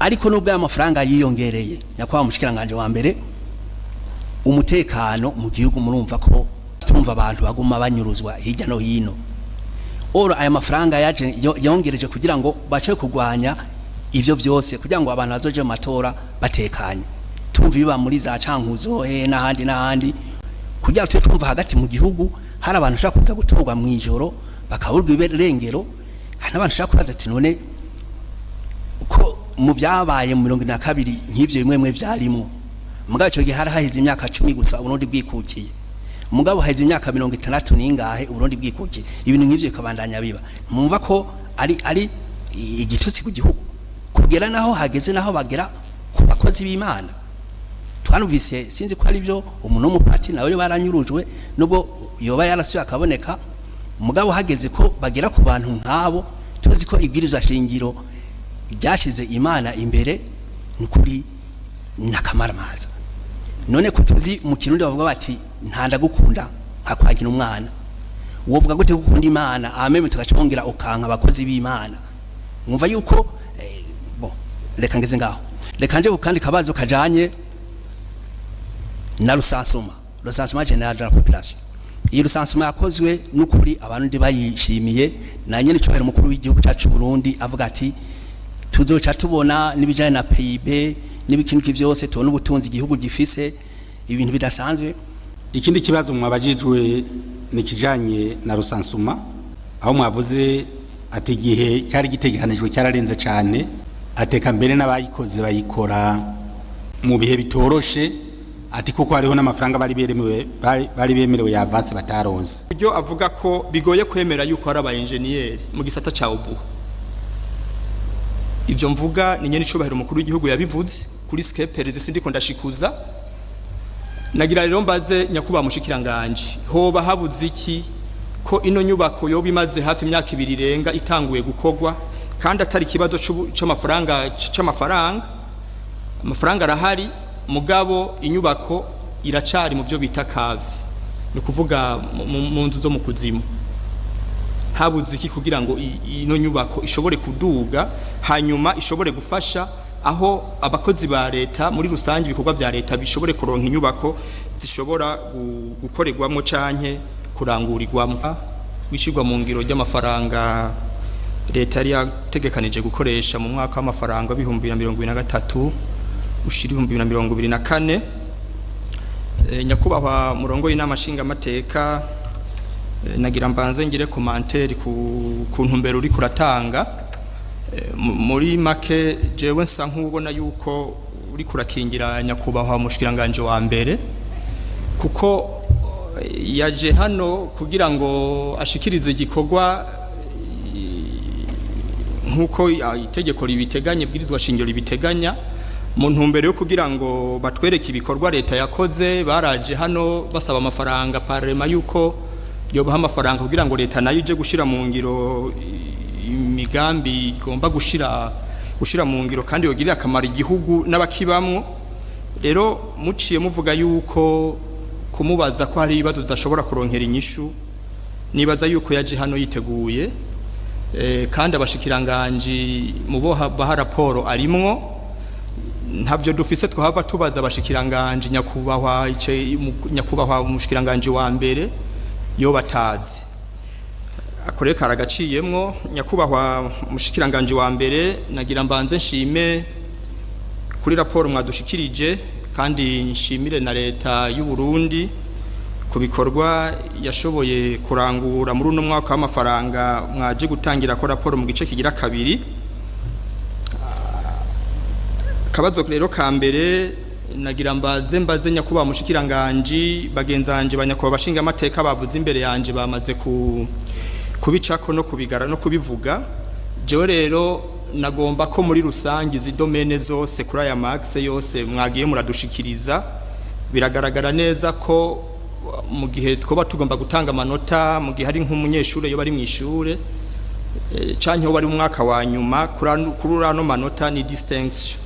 Ariko nubwo aya mafaranga yiyongereye, nyakubahwa mushikiranganje wa mbere, umutekano mu gihugu murumva ko tumva abantu baguma banyuruzwa hirya no hino. Oro aya mafaranga yaje yongereje kugira ngo bace kugwanya ivyo byose, kugira ngo abantu bazoje mu matora batekanye. Tumva biba muri za Cankuzo he n'ahandi n'ahandi, kugira ngo tube twumva hagati mu gihugu hari abantu bashobora kuza gutorwa mu ijoro bakaburwa ibirengero. Hari n'abantu bashobora kubaza ati: "None ko mu byabaye mu 72 nk'ivyo bimwe mwe vyarimwo?" Mugabo ico gihe hari haheze imyaka 10 gusa Uburundi bwikukiye. Mugabo haheze imyaka 60 n'ingahe Uburundi bwikukiye, ibintu nk'ivyo bikabandanya biba. Mwumva ko ari igitutsi ku gihugu, kugera naho hageze naho bagera ku bakozi b'Imana. Twanumvise, sinzi ko ari byo, umuntu w'umupati nawe baranyurujwe, nubwo yoba yarasuye akaboneka. Mugabo hageze ko bagera ku bantu nk'abo, tuzi ko ibwirizwa shingiro ryashize Imana imbere, ni ukuri n'akamaramaza. None ko tuzi mu Kirundi bavuga bati: "Nta ndagukunda nkakwagira umwana", wovuga gute gukunda Imana ameme tugaca bongera ukanka abakozi b'Imana? Mwumva yuko bon, reka ngeze ngaho. Reka nje ku kandi kabazo kajanye na recensement, recensement général de la population. Iyi recensement yakozwe n'ukuri abantu bayishimiye, na nyene cyubahiro mukuru w'igihugu cyacu Burundi avuga ati: "Tuzoca tubona n'ibijanye na PIB n'ibikintu byose, tubona ubutunzi igihugu gifise, ibintu bidasanzwe." Ikindi kibazo mwabajijwe ni kijanye na recensement, aho mwavuze ati igihe cyari gitegekanijwe cyararenze cyane, ateka mbere n'abayikoze bayikora mu bihe bitoroshe, ati kuko hariho n'amafaranga bari bemerewe ya avance bataronse. Buryo avuga ko bigoye kwemera yuko hari aba enjeniyeri mu gisata ca OBUHA. Ivyo mvuga ni nyene icubahiro umukuru w'igihugu yabivuze kuri skepereze, sindiko ndashikuza. Nagira rero mbaze nyakubahwa mushikiranganje: hoba habuze iki ko ino nyubako yoba imaze hafi imyaka 2 irenga itanguye gukorwa, kandi atari ikibazo c'amafaranga? Amafaranga arahari, mugabo inyubako iracari mu byo bita cave, ni ukuvuga mu nzu zo mu kuzimu. Habuze iki kugira ngo ino nyubako ishobore kuduga, hanyuma ishobore gufasha aho abakozi ba leta muri rusange, ibikorwa vya leta bishobore kuronka inyubako zishobora gukorerwamo canke kurangurirwamo? Wishirwa mu ngiro ry'amafaranga leta yari yategekanije gukoresha mu mwaka w'amafaranga w'2023 ushira 2024. Nyakubahwa murongo y'inama nshingamateka, nagira mbanze ngire commentaire ku ntumbero uri kuratanga. Muri make, jewe nsa nk'ubona yuko uri kurakingira nyakubahwa mushikiranganje wa mbere, kuko yaje hano kugira ngo ashikirize igikorwa nk'uko itegeko ribiteganya, ibwirizwa shingiro ribiteganya, mu ntumbero yo kugira ngo batwereke ibikorwa leta yakoze. Baraje hano basaba amafaranga parlement yuko yobaha amafaranga kugira ngo leta nayo ije gushira mu ngiro imigambi igomba gushira mu ngiro kandi yogirira akamaro igihugu n'abakibamwo. Rero muciye muvuga yuko kumubaza ko hari ibibazo tudashobora kuronkera inyishu, nibaza yuko yaje hano yiteguye, kandi abashikiranganji mu bo baha raporo arimwo. Ntabyo dufise twahava tubaza abashikiranganji nyakubahwa umushikiranganje wa mbere yo batazi akoreye karagaciyemwo. Nyakubahwa mushikiranganje wa mbere, nagira mbanze nshime kuri raporo mwadushikirije, kandi nshimire na leta y'u Burundi ku bikorwa yashoboye kurangura muri uno mwaka w'amafaranga mwaje gutangira ko raporo mu gice kigira kabiri. Akabazo rero ka mbere nagira mbaze nyakubahwa mushikiranganji, bagenzanje banyakubahwa bashinga amateka bavuze imbere yanje bamaze ku kubicako no kubigara no kubivuga. Jewe rero nagomba ko muri rusange izi domaines zose, kuri aya ma axes yose mwagiye muradushikiriza, biragaragara neza ko mu gihe twoba tugomba gutanga amanota, mu gihe hari nk'umunyeshure yo bari mu ishure canke bari mu mwaka wa nyuma, kuri ano manota ni distinction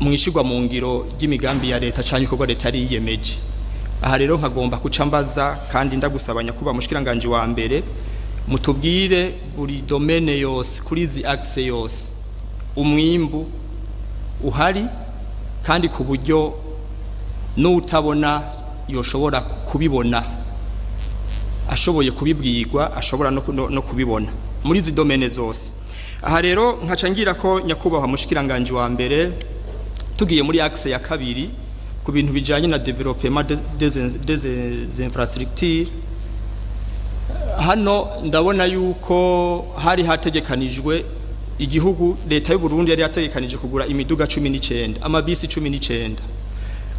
mwishirwa mu ngiro ry'imigambi ya leta canke ibikorwa leta yari yiyemeje. Aha rero nkagomba kuca mbaza, kandi ndagusaba nyakubahwa mushikiranganje wa mbere, mutubwire buri domaine yose kuri izi axes yose. Umwimbu uhari kandi ku buryo n'utabona yoshobora kubibona, ashoboye kubibwirwa ashobora no kubibona muri izi domaines zose. Aha rero nkaca ngira ko, nyakubahwa mushikiranganje wa mbere, tugiye muri axe ya kabiri ku bintu bijanye na développement des infrastructures, hano ndabona yuko hari hategekanijwe igihugu, leta y'u Burundi yari yategekanije kugura imiduga 19, amabisi 19.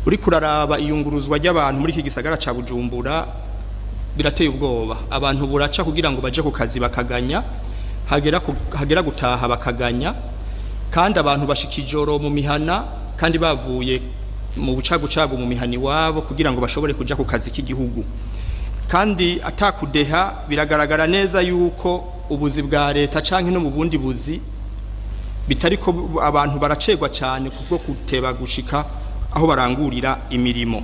Uri kuraraba iyunguruzwa ry'abantu muri iki gisagara ca Bujumbura, birateye ubwoba. Abantu buraca kugira ngo baje ku kazi bakaganya, hagera gutaha bakaganya, kandi abantu bashika ijoro mu mihana kandi bavuye mu bucagucagu mu mihana iwabo kugira ngo bashobore kuja ku kazi k'igihugu. Kandi atakudeha, biragaragara neza yuko ubuzi bwa leta canke no mu bundi buzi bitari ko abantu baracegwa cyane kubwo kuteba gushika aho barangurira imirimo.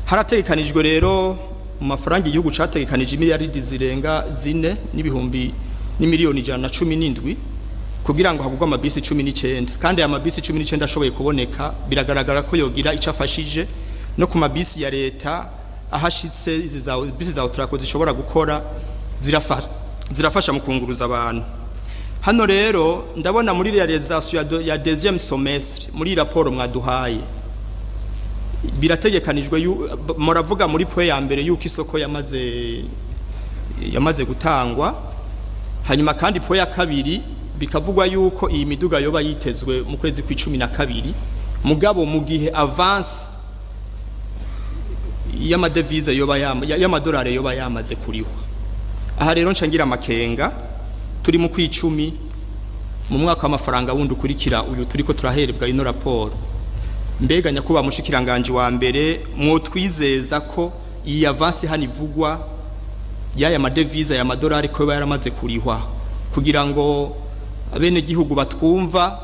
Harategekanijwe rero mu mafaranga igihugu categekanije miliyaridi zirenga 4 n'ibihumbi n'imiliyoni 117 kugira ngo hagurwe amabisi 19. Kandi aya mabisi 19 ashoboye kuboneka, biragaragara ko yogira icyo afashije no ku mabisi ya leta ahashitse. Izi za bisi za Otraco zishobora gukora, zirafasha mu kunguruza abantu. Hano rero ndabona muri réalisation ya deuxième semestre, muri raporo mwaduhaye, birategekanijwe, muravuga muri point ya mbere yuko isoko yamaze gutangwa. Hanyuma kandi point ya kabiri bikavugwa yuko iyi miduga yoba yitezwe mu kwezi kw'12. Mugabo mu gihe avance y'amadevize yoba y'amadolari yoba yamaze kurihwa, aha rero nca ngira amakenga. Turi mu kwicumi, mu mwaka w'amafaranga wundi ukurikira uyu turiko turaherebwa ino raporo. Mbega nyakubahwa mushikiranganje wa mbere, mwotwizeza ko iyi avance hano ivugwa y'aya madevize, aya madolari, ko yoba yaramaze kurihwa, kugira ngo abenegihugu batwumva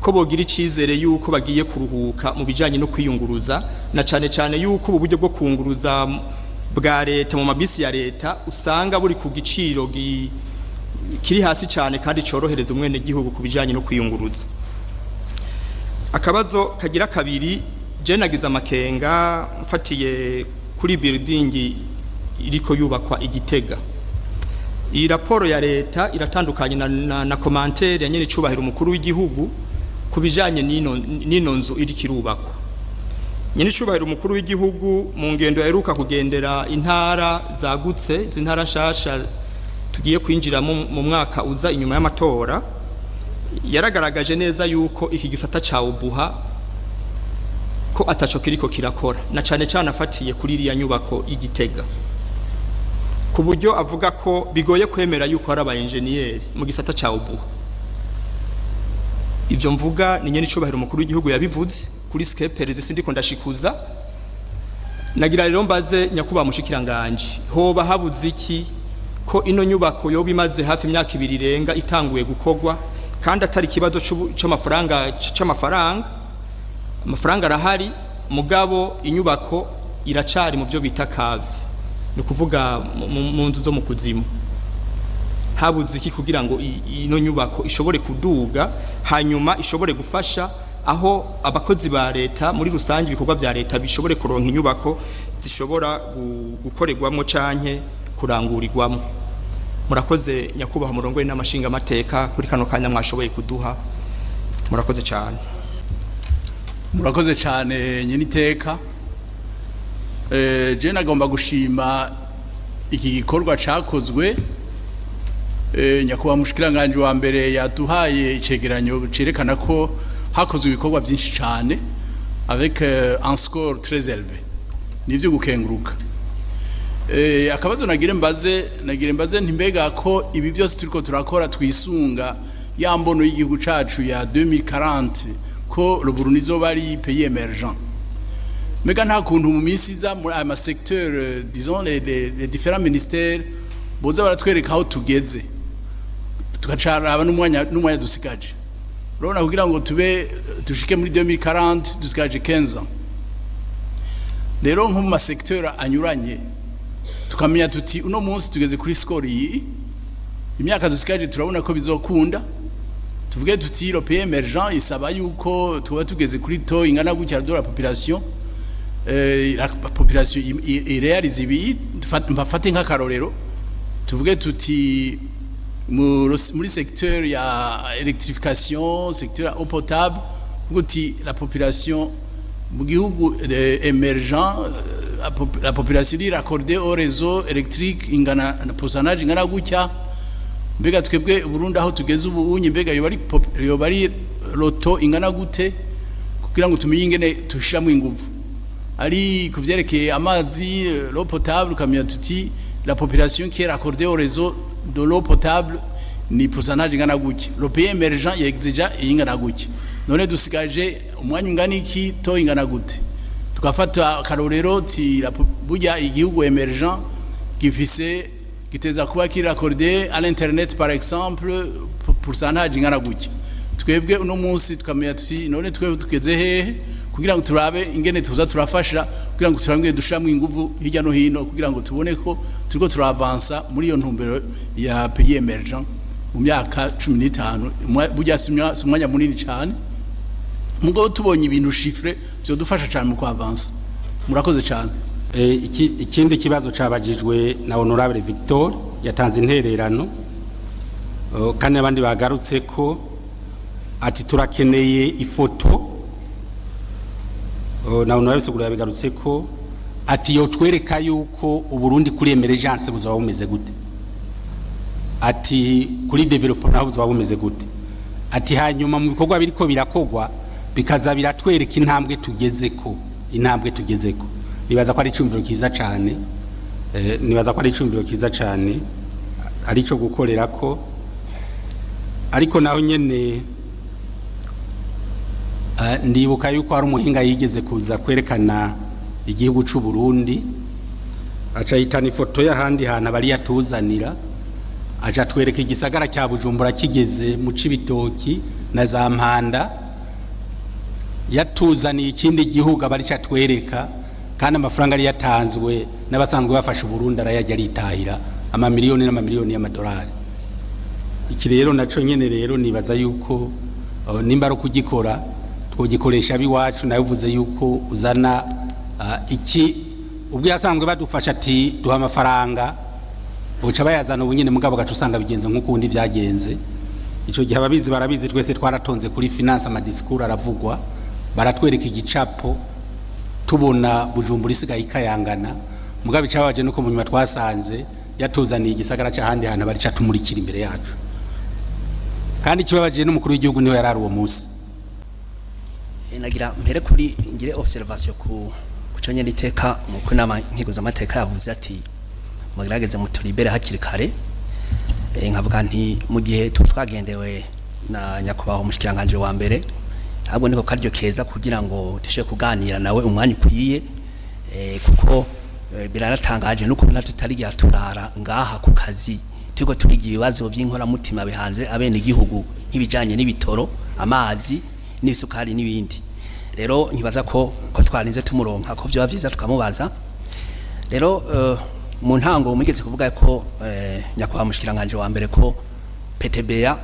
ko bogira icizere yuko bagiye kuruhuka mu bijanye no kwiyunguruza, na cane cane yuko ubu buryo bwo kunguruza bwa leta mu mabisi ya leta usanga buri ku giciro kiri hasi cyane kandi corohereza umwenegihugu ku bijanye no kwiyunguruza? Akabazo kagira kabiri, je nagize amakenga mfatiye kuri building iriko yubakwa igitega. Iyi raporo ya leta iratandukanye na commentaire ya nyene cubahiro umukuru w'igihugu ku bijanye n'ino nzu iri kirubakwa. Nyene cubahiro umukuru w'igihugu, mu ngendo yaheruka kugendera intara zagutse, z'intara nshasha tugiye kwinjiramo mu mwaka uza inyuma y'amatora, yaragaragaje neza yuko iki gisata ca OBUHA ko ataco kiriko kirakora, na cane cane afatiye kuri iriya nyubako y'Igitega, ku buryo avuga ko bigoye kwemera yuko ari aba enjeniyeri mu gisata ca OBUHA. Ibyo mvuga ni nyene icubahiro umukuru w'igihugu yabivuze kuri skepereze, sindiko ndashikuza. Nagira rero mbaze nyakubahwa mushikiranganje, hoba habuze iki ko ino nyubako yoba imaze hafi imyaka 2 irenga itanguye gukorwa, kandi atari ikibazo c'amafaranga? Amafaranga arahari, mugabo inyubako iracari mu byo bita cave, ni ukuvuga mu nzu zo mu kuzimu. Habuze iki kugira ngo ino nyubako ishobore kuduga, hanyuma ishobore gufasha aho abakozi ba leta muri rusange, ibikorwa bya leta bishobore kuronka inyubako zishobora gukorerwamo canke kurangurirwamo? Murakoze, nyakubahwa murongoye n'amashinga amateka, kuri kano kanya mwashoboye kuduha. Murakoze cyane. Murakoze cyane, nyeniteka. Je nagomba gushima iki gikorwa cakozwe. Nyakubahwa mushikiranganje wa mbere yaduhaye icegeranyo cerekana ko hakozwe ibikorwa byinshi cyane avec un score très élevé. Nivyo gukenguruka. Akabazo nagire mbaze ntimbega ko ibi byose turiko turakora twisunga ya mbono y'igihugu cacu ya 2040, ko le Burundi izoba ari pays émergent, mega nta kuntu mu minsi iza muri aya masecteur, disons les différents ministères, boza baratwereka aho tugeze, tugacaraba n'umwanya dusigaje? Urabona, kugira ngo tube dushike muri 2040 dusigaje 15 ans. Rero nko mu masecteur anyuranye tukamenya tuti uno munsi tugeze kuri score iyi, imyaka dusigaje turabona ko bizokunda. Tuvuge tuti le pays émergent isaba yuko tuba tugeze kuri taux ingana gutya de la population, la population iréalise ibi. Mfate nk'akarorero, tuvuge tuti muri secteur ya électrification, secteur ya eau potable, uti la population mu gihugu émergent, la population iri raccordée au réseau électrique ingana na pourcentage ingana gutya. Mbega twebwe Burundi aho tugeze ubu unye, mbega yoba ari le taux ingana gute, kugira ngo tumenye ingene tushiramo inguvu? Ari kuvyerekeye amazi, l'eau potable, ukamenya tuti la population qui est raccordée au réseau de l'eau potable ni pourcentage ingana gutya, le pays émergent yexija ingana gutya, none dusigaje umwanya ungana iki, taux ingana gute? Tukafata akarorero ti burya igihugu émergent gifise giteza kuba kiri raccordé à l'internet, par exemple, pourcentage ingana gutya. Twebwe uno munsi tukamenya tuti none twebwe tugeze hehe, kugira ngo turabe ingene tuza turafasha, kugira ngo turabe dushiramo inguvu hirya no hino, kugira ngo tubone ko turiko turavansa muri iyo ntumbero ya pays émergent mu myaka 15. Burya si umwanya munini cyane, mugabo tubonye ibintu chiffrés vyodufasha cyane mu kuavansa. Murakoze cyane. Ikindi kibazo cabajijwe na honorable Victor, yatanze intererano, kandi n'abandi bagarutse ko, ati turakeneye ifoto, na honorable Segura yabigarutse ko, ati yotwereka yuko Uburundi kuri émergence buzaba bumeze gute, ati kuri développement naho buzaba bumeze gute, ati hanyuma mu bikorwa biriko birakogwa bikaza biratwereka intambwe tugezeko, intambwe tugezeko. Nibaza ko ari icumviro kiza cane, nibaza ko ari icumviro kiza cane ari cyo gukorera ko. Ariko naho nyene, ndibuka yuko hari umuhinga yigeze kuza kwerekana igihugu c'u Burundi, aca yitana ifoto y'ahandi hantu abari yatuzanira, aca twereka igisagara cya Bujumbura kigeze mu Cibitoki na za Mpanda. Yatuzaniye ikindi gihugu abari catwereka, kandi amafaranga yari yatanzwe n'abasanzwe bafasha Burundi arayajya aritahira, amamiliyoni n'amamiliyoni y'amadolari. Iki rero naco nyene rero nibaza yuko nimba ari ukugikora twogikoresha abiwacu. Nawe uvuze yuko uzana iki ubwo yasanzwe badufasha, ati duha amafaranga, boca bayazana ubu nyene, mugabo gaca usanga bigenze nk'uko ubundi vyagenze ico gihe. Ababizi barabizi, twese twaratonze kuri finance, amadisikuru aravugwa, baratwereka igicapo, tubona Bujumbura isigaye ikayangana. Mugabo icabaje nuko mu nyuma twasanze yatuzaniye igisagara c'ahandi hantu bari catumurikira imbere yacu, kandi ikibabaje n'umukuru w'igihugu niwe yarari uwo munsi. Nagira mpere kuri ngire observation ku kuco nyene iteka umukuru nama nkiguza amateka yavuze ati mugerageze muturibere hakiri kare. Nkavuga nti mu gihe twagendewe na nyakubahwa umushikiranganje wa mbere, ahubwo niko karyo keza kugira ngo tushe kuganira nawe umwanya ukwiye, kuko biranatangaje nuko tutari turara ngaha ku kazi turiko turiga ibibazo by'inkoramutima bihanze abene igihugu, nk'ibijanye n'ibitoro, amazi n'isukari n'ibindi. Rero nkibaza ko twarinze tumuronka ko vyoba vyiza tukamubaza. Rero mu ntango mugeze kuvuga ko nyakubahwa mushikiranganje wa mbere ko PTBA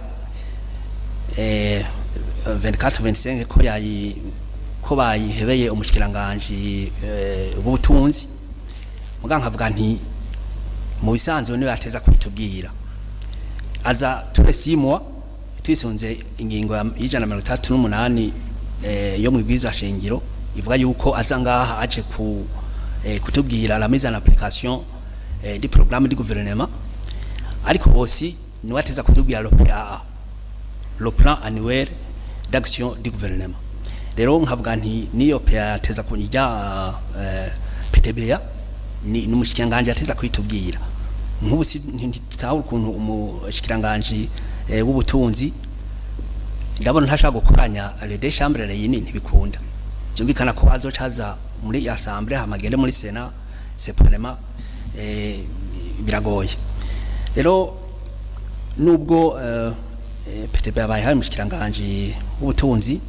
24 25 ko yayi ko bayihebeye umushikiranganje w'ubutunzi, muga nkavuga nti mu bisanzwe niwe yateza kubitubwira, aza tous les 6 mois twisunze ingingo ya 138 yo mu bwirizwa shingiro ivuga yuko aza ngaha aje ku kutubwira la mise en application du programme du gouvernement. Ariko bose niwe ateza kutubwira le PAA, le plan annuel d'action du gouvernement. Rero nkavuga nti niyo PAA ateza kunijya PTBA ni n'umushikiranganje ateza kwitubwira. Nk'ubu si ntitahura ukuntu umushikiranganje w'ubutunzi ndabona ntashaka gukoranya les deux chambres réunies, ntibikunda. Byumvikana ko azocaza muri assemblée hamagende muri sénat séparément, biragoye. Rero nubwo PTB yabaye hari umushikiranganje w'ubutunzi,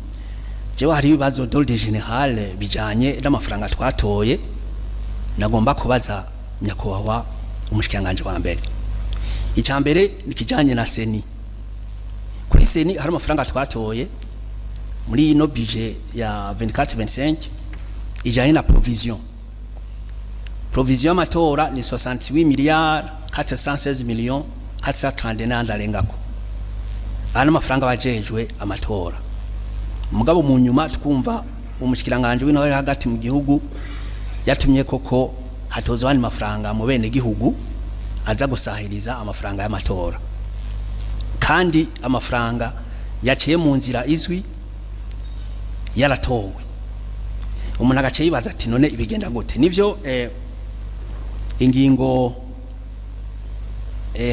jewe hari ibibazo d'ordre général bijanye n'amafaranga twatoye nagomba kubaza nyakubahwa umushikiranganje wa mbere. Icya mbere ni kijanye na CENI. Kuri CENI hari amafaranga twatoye muri ino budget ya 24 25 ijanye na provision. Provision y'amatora ni 68 milliards 416 millions 439 ndarengako. Aya n'amafaranga bajejwe amatora. Mugabo mu nyuma twumva umushikiranganje w'intore hagati mu gihugu yatumye koko hatozwa abandi mafaranga mu bene gihugu aza gusahiriza amafaranga y'amatora, kandi amafaranga yaciye mu nzira izwi, yaratowe. Umuntu agace yibaza ati: "None ibigenda gute?" Nivyo, ingingo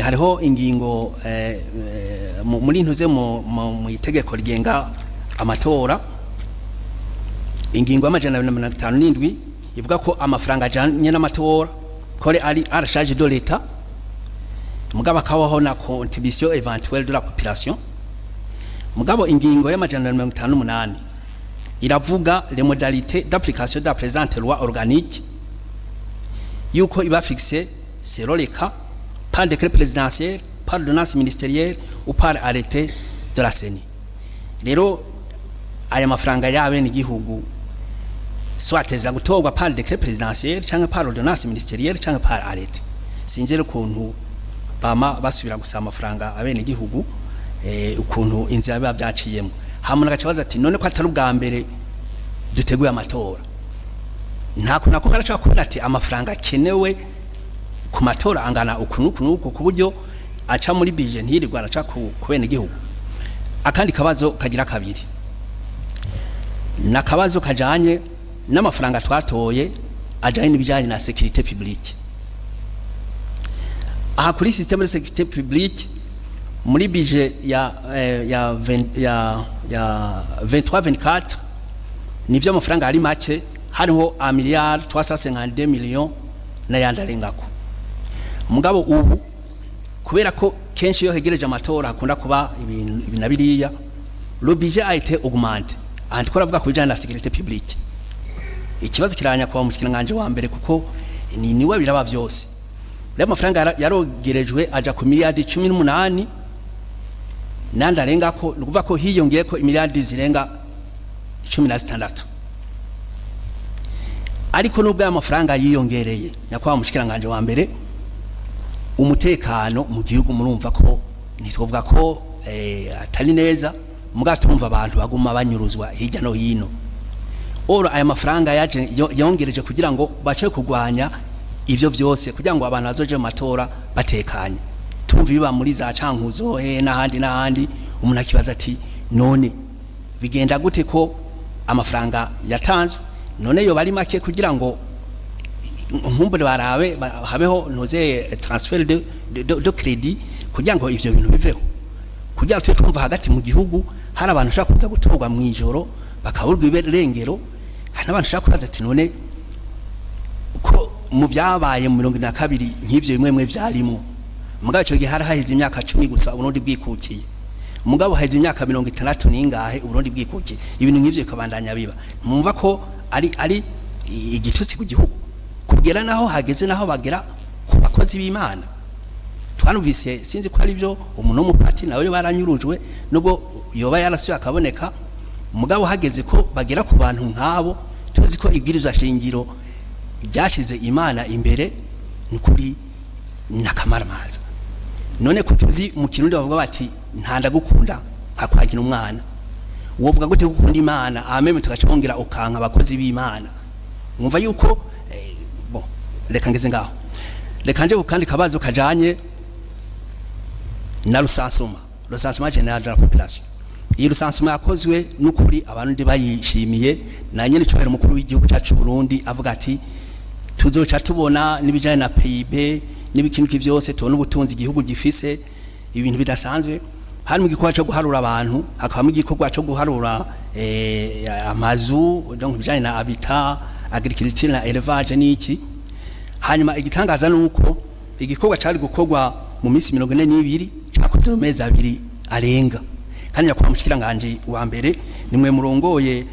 hariho ingingo muri ntuze mu itegeko rigenga amatora, ingingo y'257 ivuga ko amafaranga ajanye n'amatora kore ari à la charge de l'État, mugabo akabaho na contribution éventuelle de la population. Mugabo ingingo y'258 iravuga les modalités d'application de la présente loi organique, yuko iba fixée selon les cas par décret présidentiel, par ordonnance ministérielle ou par arrêté de la CENI. Rero aya mafaranga y'abene igihugu soit gutorwa par décret présidentiel canke par ordonnance ministérielle canke par arrêté. Sinzi rero ukuntu bama basubira gusaba amafaranga abene igihugu, ukuntu inzira biba byaciyemo. Hama agaca baza ati: "None ko atari ubwa mbere duteguye amatora?" Ntako nako karaca kubona ati amafaranga akenewe ku matora angana uku n'uku n'uku, ku buryo aca muri budget, ntiyirirwa araca ku bene igihugu. Akandi kabazo kagira kabiri nakabazo kajanye n'amafaranga twatoye ajanye n'ibijanye na sécurité publique. Aha kuri système de sécurité publique, muri budget ya 20 ya 23 24, nivyo amafaranga ari make, hariho a milliard 352 millions n'ayandi arengako. Mugabo ubu, kubera ko kenshi iyo hegereje amatora hakunda kuba ibintu ibi na biriya, le budget a été augmenté. Aha ndiko ravuga ku bijanye na sécurité publique. Ikibazo kiranya kwa mushikiranganje wa mbere, kuko ni niwe biraba vyose. Rero amafaranga yarogerejwe aja ku miliyardi 18 nandi arengako, ni ukuvuga ko hiyongeyeko imiliyardi zirenga 16. Ariko nubwo aya mafaranga yiyongereye, nyakubahwa mushikiranganje wa mbere, umutekano mu gihugu murumva ko ntitwovuga ko atari neza. Muga tumva abantu baguma banyuruzwa hirya no hino. Oro aya mafaranga yaje yongereje kugira ngo bace kugwanya ivyo vyose, kugira ngo abantu bazoje mu matora batekanye. Tumva biba muri za Cankuzo he n'ahandi n'ahandi. Umuntu akibaza ati: "None bigenda gute ko amafaranga yatanzwe none yo bari make?" Kugira ngo nkumbure barabe habeho ntuze transfert de crédit kugira ngo ivyo bintu biveho, kugira ngo tube twumva hagati mu gihugu hari abantu ushaka kuza gutorwa mu ijoro bakaburwa ibirengero. Hari n'abantu ushaka kubaza ati: "None ko mu byabaye mu 72 nk'ivyo bimwe bimwe vyarimo?" Mugabo ico gihe hari haheze imyaka 10 gusa Uburundi bwikukiye. Mugabo haheze imyaka 60 n'ingahe Uburundi bwikukiye, ibintu nk'ivyo bikabandanya biba. Mwumva ko ari igitutsi ku gihugu, kugera naho hageze naho bagera ku bakozi b'Imana. Twanumvise, sinzi ko ari byo, umuntu w'umupati nawe baranyurujwe, nubwo yoba yarasuye akaboneka. Mugabo hageze ko bagera ku bantu nk'abo, tuzi ko ibwirizwa shingiro ryashize Imana imbere, ni kuri nakamaramaza. None ko tuzi mu Kirundi bavuga bati: "Nta ndagukunda nkakwagira umwana", wovuga gute gukunda Imana ameme tugaca bongera ukanka abakozi b'Imana? Mwumva yuko bon, reka ngeze ngaho. Reka nje kandi kabazo kajanye na recensement, recensement général de la population. Iyi recensement yakozwe n'ukuri abantu bayishimiye, na nyene cyubahiro umukuru w'igihugu cyacu Burundi avuga ati: "Tuzoca tubona n'ibijanye na PIB n'ibikintu byose, tubona ubutunzi igihugu gifise." Ibintu bidasanzwe hari mu gikorwa cyo guharura abantu, hakabamo igikorwa cyo guharura amazu, donc ibijanye na habitat, agriculture na élevage n'iki. Hanyuma igitangaza nuko igikorwa cari gukorwa mu minsi 42 cyakoze mu mezi 2 arenga. Kandi nyakubahwa mushikiranganje wa mbere, nimwe murongoye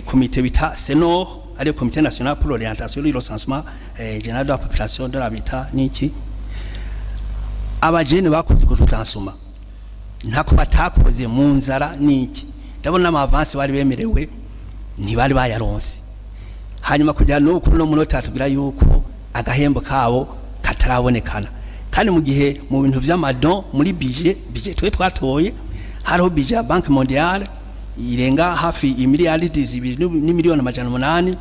komite bita CNOR, ariyo Comité national pour l'orientation du recensement général de la population, de l'habitat n'iki. Abajene bakoze urwo recensement. Ntako batakoze mu nzara niki. Ndabona ama avances bari bemerewe ntibari bayaronse. Hanyuma kugira n'ubu kuri uno munota tubwira yuko agahembo kabo katarabonekana, kandi mu gihe mu bintu vy'ama dons muri budget twe twatoye, hariho budget ya Banque Mondiale irenga hafi imiliyaridi 2 n'imiliyoni 800,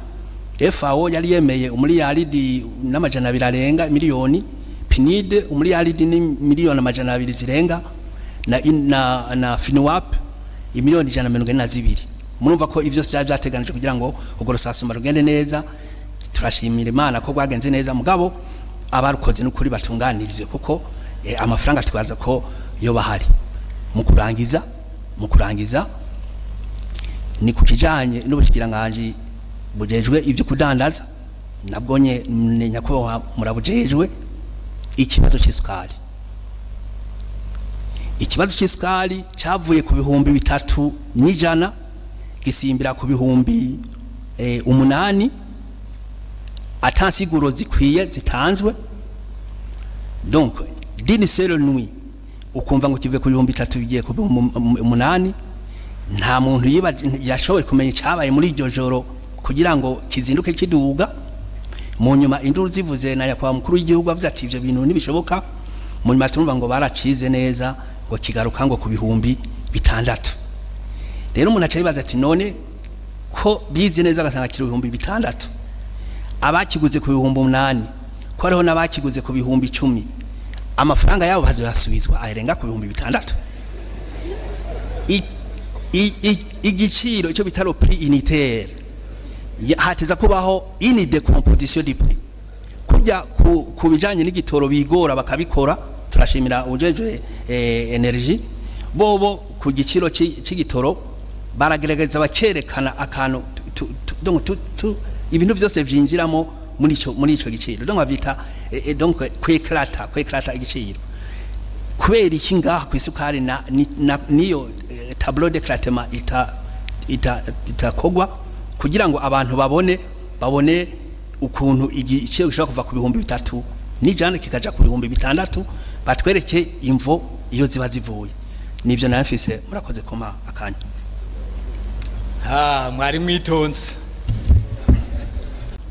FAO yari yemeye 1 200 miliyoni arenga miliyoni, PNID 1 200 miliyoni zirenga, na FNUAP 142 miliyoni. Murumva ko ivyo byari byateganije kugira ngo urwo recensement rugende neza. Turashimira Imana ko rwagenze neza, mugabo abarukoze n'ukuri batunganirize, kuko amafaranga twaza ko yo bahari. Mu kurangiza ni ku kijanye n'ubushikiranganje bujejwe ibyo kudandaza, nabwo nye nyakubahwa murabujejwe. Ikibazo cy'isukari cyavuye ku 3100 gisimbira ku 8000 atansiguro zikwiye zitanzwe. Donc d'une seule nuit ukumva ngo kive ku 3000 bigiye ku 8000. Nta muntu yiba yashoboye kumenya icyabaye muri iryo joro kugira ngo kizinduke kiduga. Mu nyuma induru zivuze na yakwa mukuru w'igihugu avuze ati ivyo bintu ntibishoboka. Mu nyuma turumva ngo baracize neza, ngo kigaruka ngo ku 6000. Rero umuntu aca yibaza ati none ko bize neza agasanga kiri 6000, abakiguze ku 8000, ko hariho n'abakiguze ku 10000, amafaranga yabo bazoyasubizwa arenga ku 6000? Igiciro icyo bita le prix unitaire, hateza kubaho une décomposition du prix kujya ku bijanye n'igitoro bigora bakabikora. Turashimira ujejwe énergie, bobo ku giciro c'igitoro baragerageza bakerekana akantu donc ibintu byose vyinjiramo muri ico giciro, donc bavyita donc kwéclater igiciro. Kubera iki ngaha ku isukari na, niyo tableau d'éclatement ita ita itakogwa kugira ngo abantu babone ukuntu igiciro gishobora kuva ku 3100 kikaja ku 6000, batwereke imvo iyo ziba zivuye? Nivyo nayo mfise. Murakoze kuma akanya. Ha, mwari mwitonze.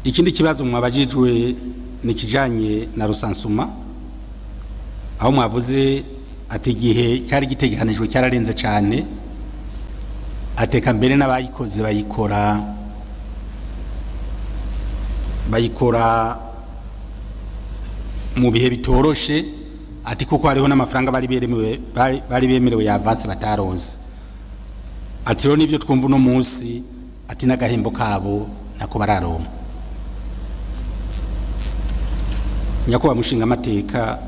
Ikindi kibazo mwabajijwe ni kijanye na recensement, aho mwavuze ati igihe cyari gitegekanijwe cyararenze cyane, ateka mbere n'abayikoze bayikora mu bihe bitoroshe, ati kuko hariho n'amafaranga bari bemerewe ya avance bataronse, ati rero nivyo twumva uno munsi, ati n'agahembo kabo nako bararonka. Nyakubahwa mushinga amateka,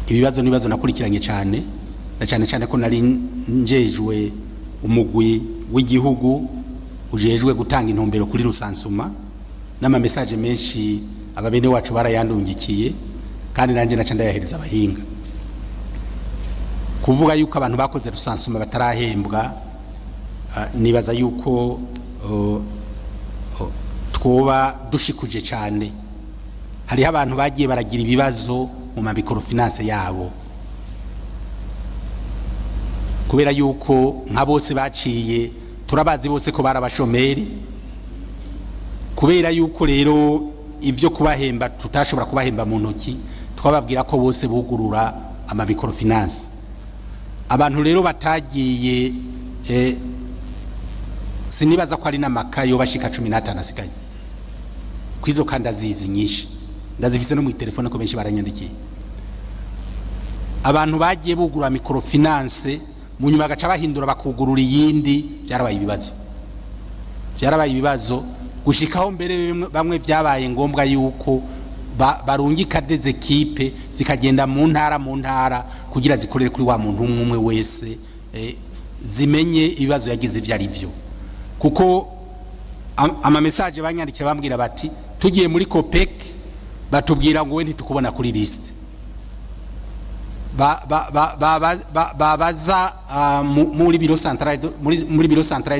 ibibazo n'ibibazo nakurikiranye cyane, na cyane cyane ko nari njejwe umugwi w'igihugu ujejwe gutanga intumbero kuri recensement, n'ama messages menshi ababene wacu barayandungikiye, kandi nanjye naca ndayahereza abahinga. Kuvuga yuko abantu bakoze recensement batarahembwa, nibaza yuko twoba dushikuje cyane. Hariho abantu bagiye baragira ibibazo mu ma microfinance yabo, kubera yuko nka bose baciye turabazi bose ko barabashomeri. Kubera yuko rero ivyo kubahemba tutashobora kubahemba mu ntoki, twababwira ko bose bugurura ama microfinance. Abantu rero batagiye, sinibaza ko ari n'amakayo bashika 15 asigaye kwizo, kandi azizi nyinshi ndazifise no mu telefone, ko benshi baranyandikiye. Abantu bagiye bugura microfinance, mu nyuma bagaca bahindura bakugurura iyindi, byarabaye ibibazo, byarabaye ibibazo gushikaho mbere bamwe byabaye ngombwa yuko barungika des équipes zikagenda mu ntara mu ntara kugira zikorere kuri wa muntu umwe umwe wese, zimenye ibibazo yagize ivyo ari byo. Kuko ama message banyandikira bambwira bati tugiye muri COPEC batubwira ngo we ntitukubona kuri liste. Babaza muri bureau central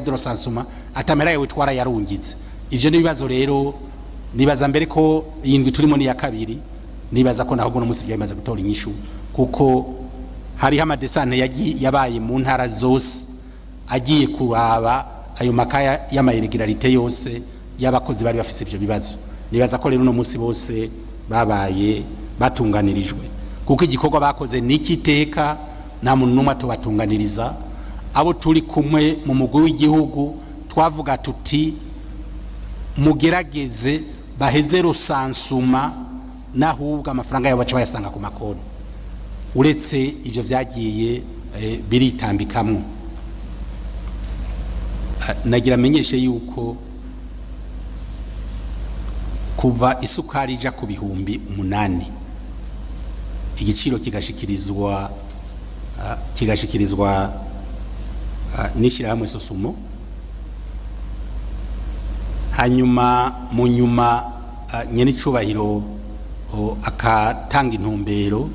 de recensement, atamera yawe twara yarungitse. Ivyo ni ibibazo rero nibaza mbere ko iyi ndwi turimo ni ya kabiri, nibaza ko naho no musi byamaze gutora inyishu, kuko Hariho ama descentes yabaye mu ntara zose, agiye kuraba ayo ma cas y'ama irrégularités yose y'abakozi bari bafise ivyo bibazo. Nibaza ko rero uno munsi bose babaye batunganirijwe, kuko igikorwa bakoze n'ikiteka, nta muntu n'umwe atobatunganiriza. Abo turi kumwe mu mugwi w'igihugu twavuga tuti: "Mugerageze baheze recensement, n'ahubwo amafaranga yabo baca bayasanga ku makonti." Uretse ibyo byagiye biritambikamwo, nagira amenyeshe yuko kuva isukari ija ku 8000, igiciro kigashikirizwa n'ishyirahamwe Sosumo, hanyuma mu nyuma nyenicubahiro akatanga intumbero,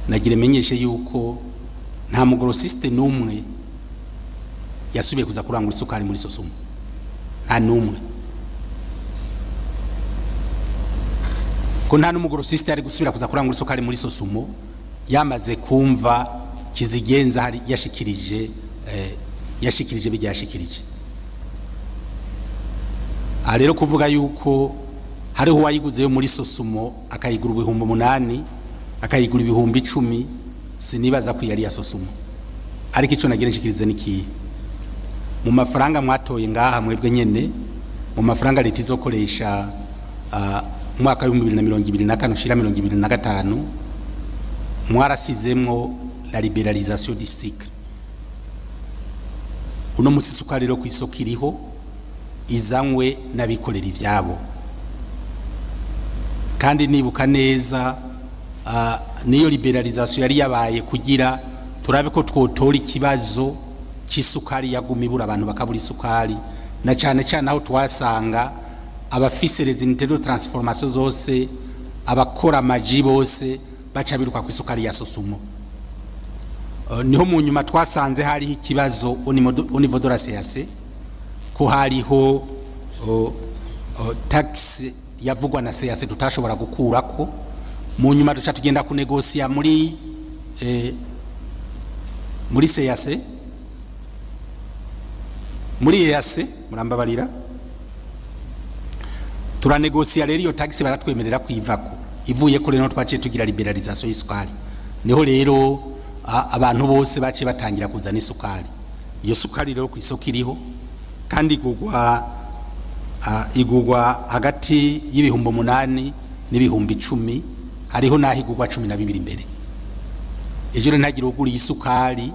nagira menyeshe yuko nta mu grossiste n'umwe yasubiye kuza kurangura isukari muri Sosumo, nta n'umwe, ko nta n'umu grossiste yari gusubira kuza kurangura isukari muri Sosumo yamaze kumva kizigenza hari yashikirije bijya yashikirije. Aha rero kuvuga yuko hariho uwayiguze yo muri Sosumo akayigura 8000, akayigura 10,000, sinibaza ko yari ya Sosumo. Ariko ico nagira nshikirize nikiye mu mafaranga mwatoye ngaha mwebwe nyene, mu mafaranga leta izokoresha umwaka wa 2024 ushira 2025, mwarasizemwo la libéralisation du sucre. Uno musi isukari rero ku isoko iriho, izanywe n'abikorera ivyabo. Kandi nibuka neza, niyo libéralisation yari yabaye kugira turabe ko twotora ikibazo c'isukari yaguma ibura, abantu bakabura isukari, na cyane cyane aho twasanga abafise les unités de transformation zose, abakora amaji bose baca biruka ku isukari ya Sosumo. Niho mu nyuma twasanze hariho ikibazo au niveau de la CAC, ko hariho taxe yavugwa na CAC tutashobora gukurako. Mu nyuma duca tugenda kunegosiya muri CAC, muri EAC, murambabarira. Turanegosiya rero iyo taxe, baratwemerera kwivako. Ivuye ko rero twaciye tugira libéralisation y'isukari. Niho rero abantu bose baciye batangira kuzana isukari. Iyo sukari rero ku isoko iriho, kandi igugwa hagati y'8000 n'10,000, hariho n'aho igugwa 12 imbere. Ejo rero ntagire uguriye isukari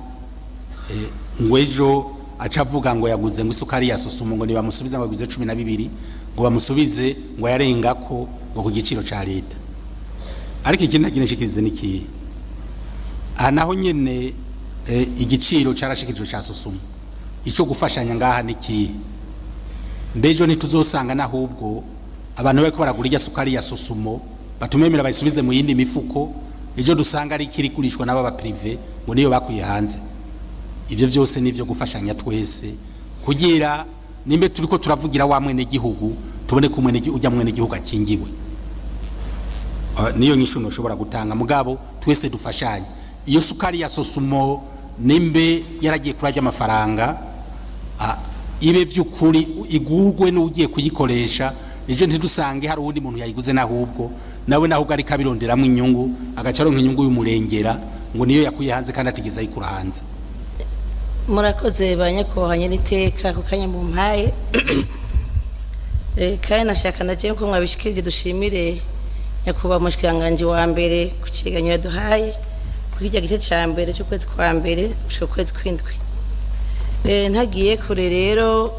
ngo ejo aca avuga ngo yaguze ngo isukari ya Sosumo, ngo nibamusubiza ngo yaguze 12, ngo bamusubize ngo yarengako ngo ku giciro ca leta. Ariko ikindi nagira nshikirize nikihe? Aha naho nyene igiciro carashikirijwe ca Sosumo. Ico gufashanya ngaha nikihe? Mbejo ntituzosanga nahubwo abantu bariko baragura irya sukari ya Sosumo batumemera bayisubize mu yindi mifuko, ejo dusanga ari ikiri igurishwa n'aba ba privé ngo niyo bakuye hanze? Ibyo byose nivyo gufashanya twese, kugira nimbe turiko turavugira wa mwene gihugu, tubone ko mwene ujya mwene gihugu akingiwe. Niyo nyishu ushobora gutanga. Mugabo twese dufashanye. Iyo sukari ya Sosumo nimbe yaragiye kurajya amafaranga, ibe vy'ukuri igurwe n'ugiye kuyikoresha. Ejo ntidusange hari uwundi muntu yayiguze, nahubwo nawe naho ariko abironderamwo inyungu, agaca aronka inyungu y'umurengera ngo niyo yakuye hanze kandi atigeze ayikura hanze. Murakoze ba nyakubahwa nyeniteka ku kanya mumpaye. Kandi nashaka naje ko mwabishikirije, dushimire nyakubahwa umushikiranganji wa mbere ku cegeranyo yaduhaye kuri kirya gice ca mbere c'ukwezi kwa mbere gushika ukwezi kw'indwi. Ntagiye kure rero,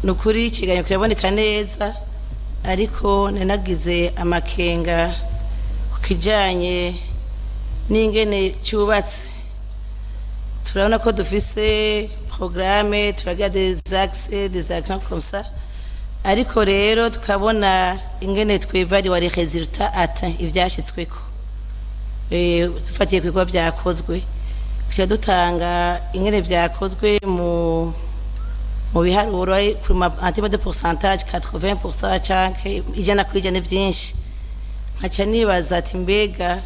ni ukuri icegeranyo kiraboneka neza, ariko nanagize amakenga ku kijanye n'ingene cyubatse. Turabona ko dufise programme, turagira des axes, des actions comme ça, ariko rero tukabona ingene twevariwa les résultats atteints, ivyashitsweko, dufatiye ku bikorwa vyakozwe, tuca dutanga ingene vyakozwe mu biharuro ku ma en termes de pourcentage, 80% canke 100%, vyinshi. Nkaca nibaza ati: mbega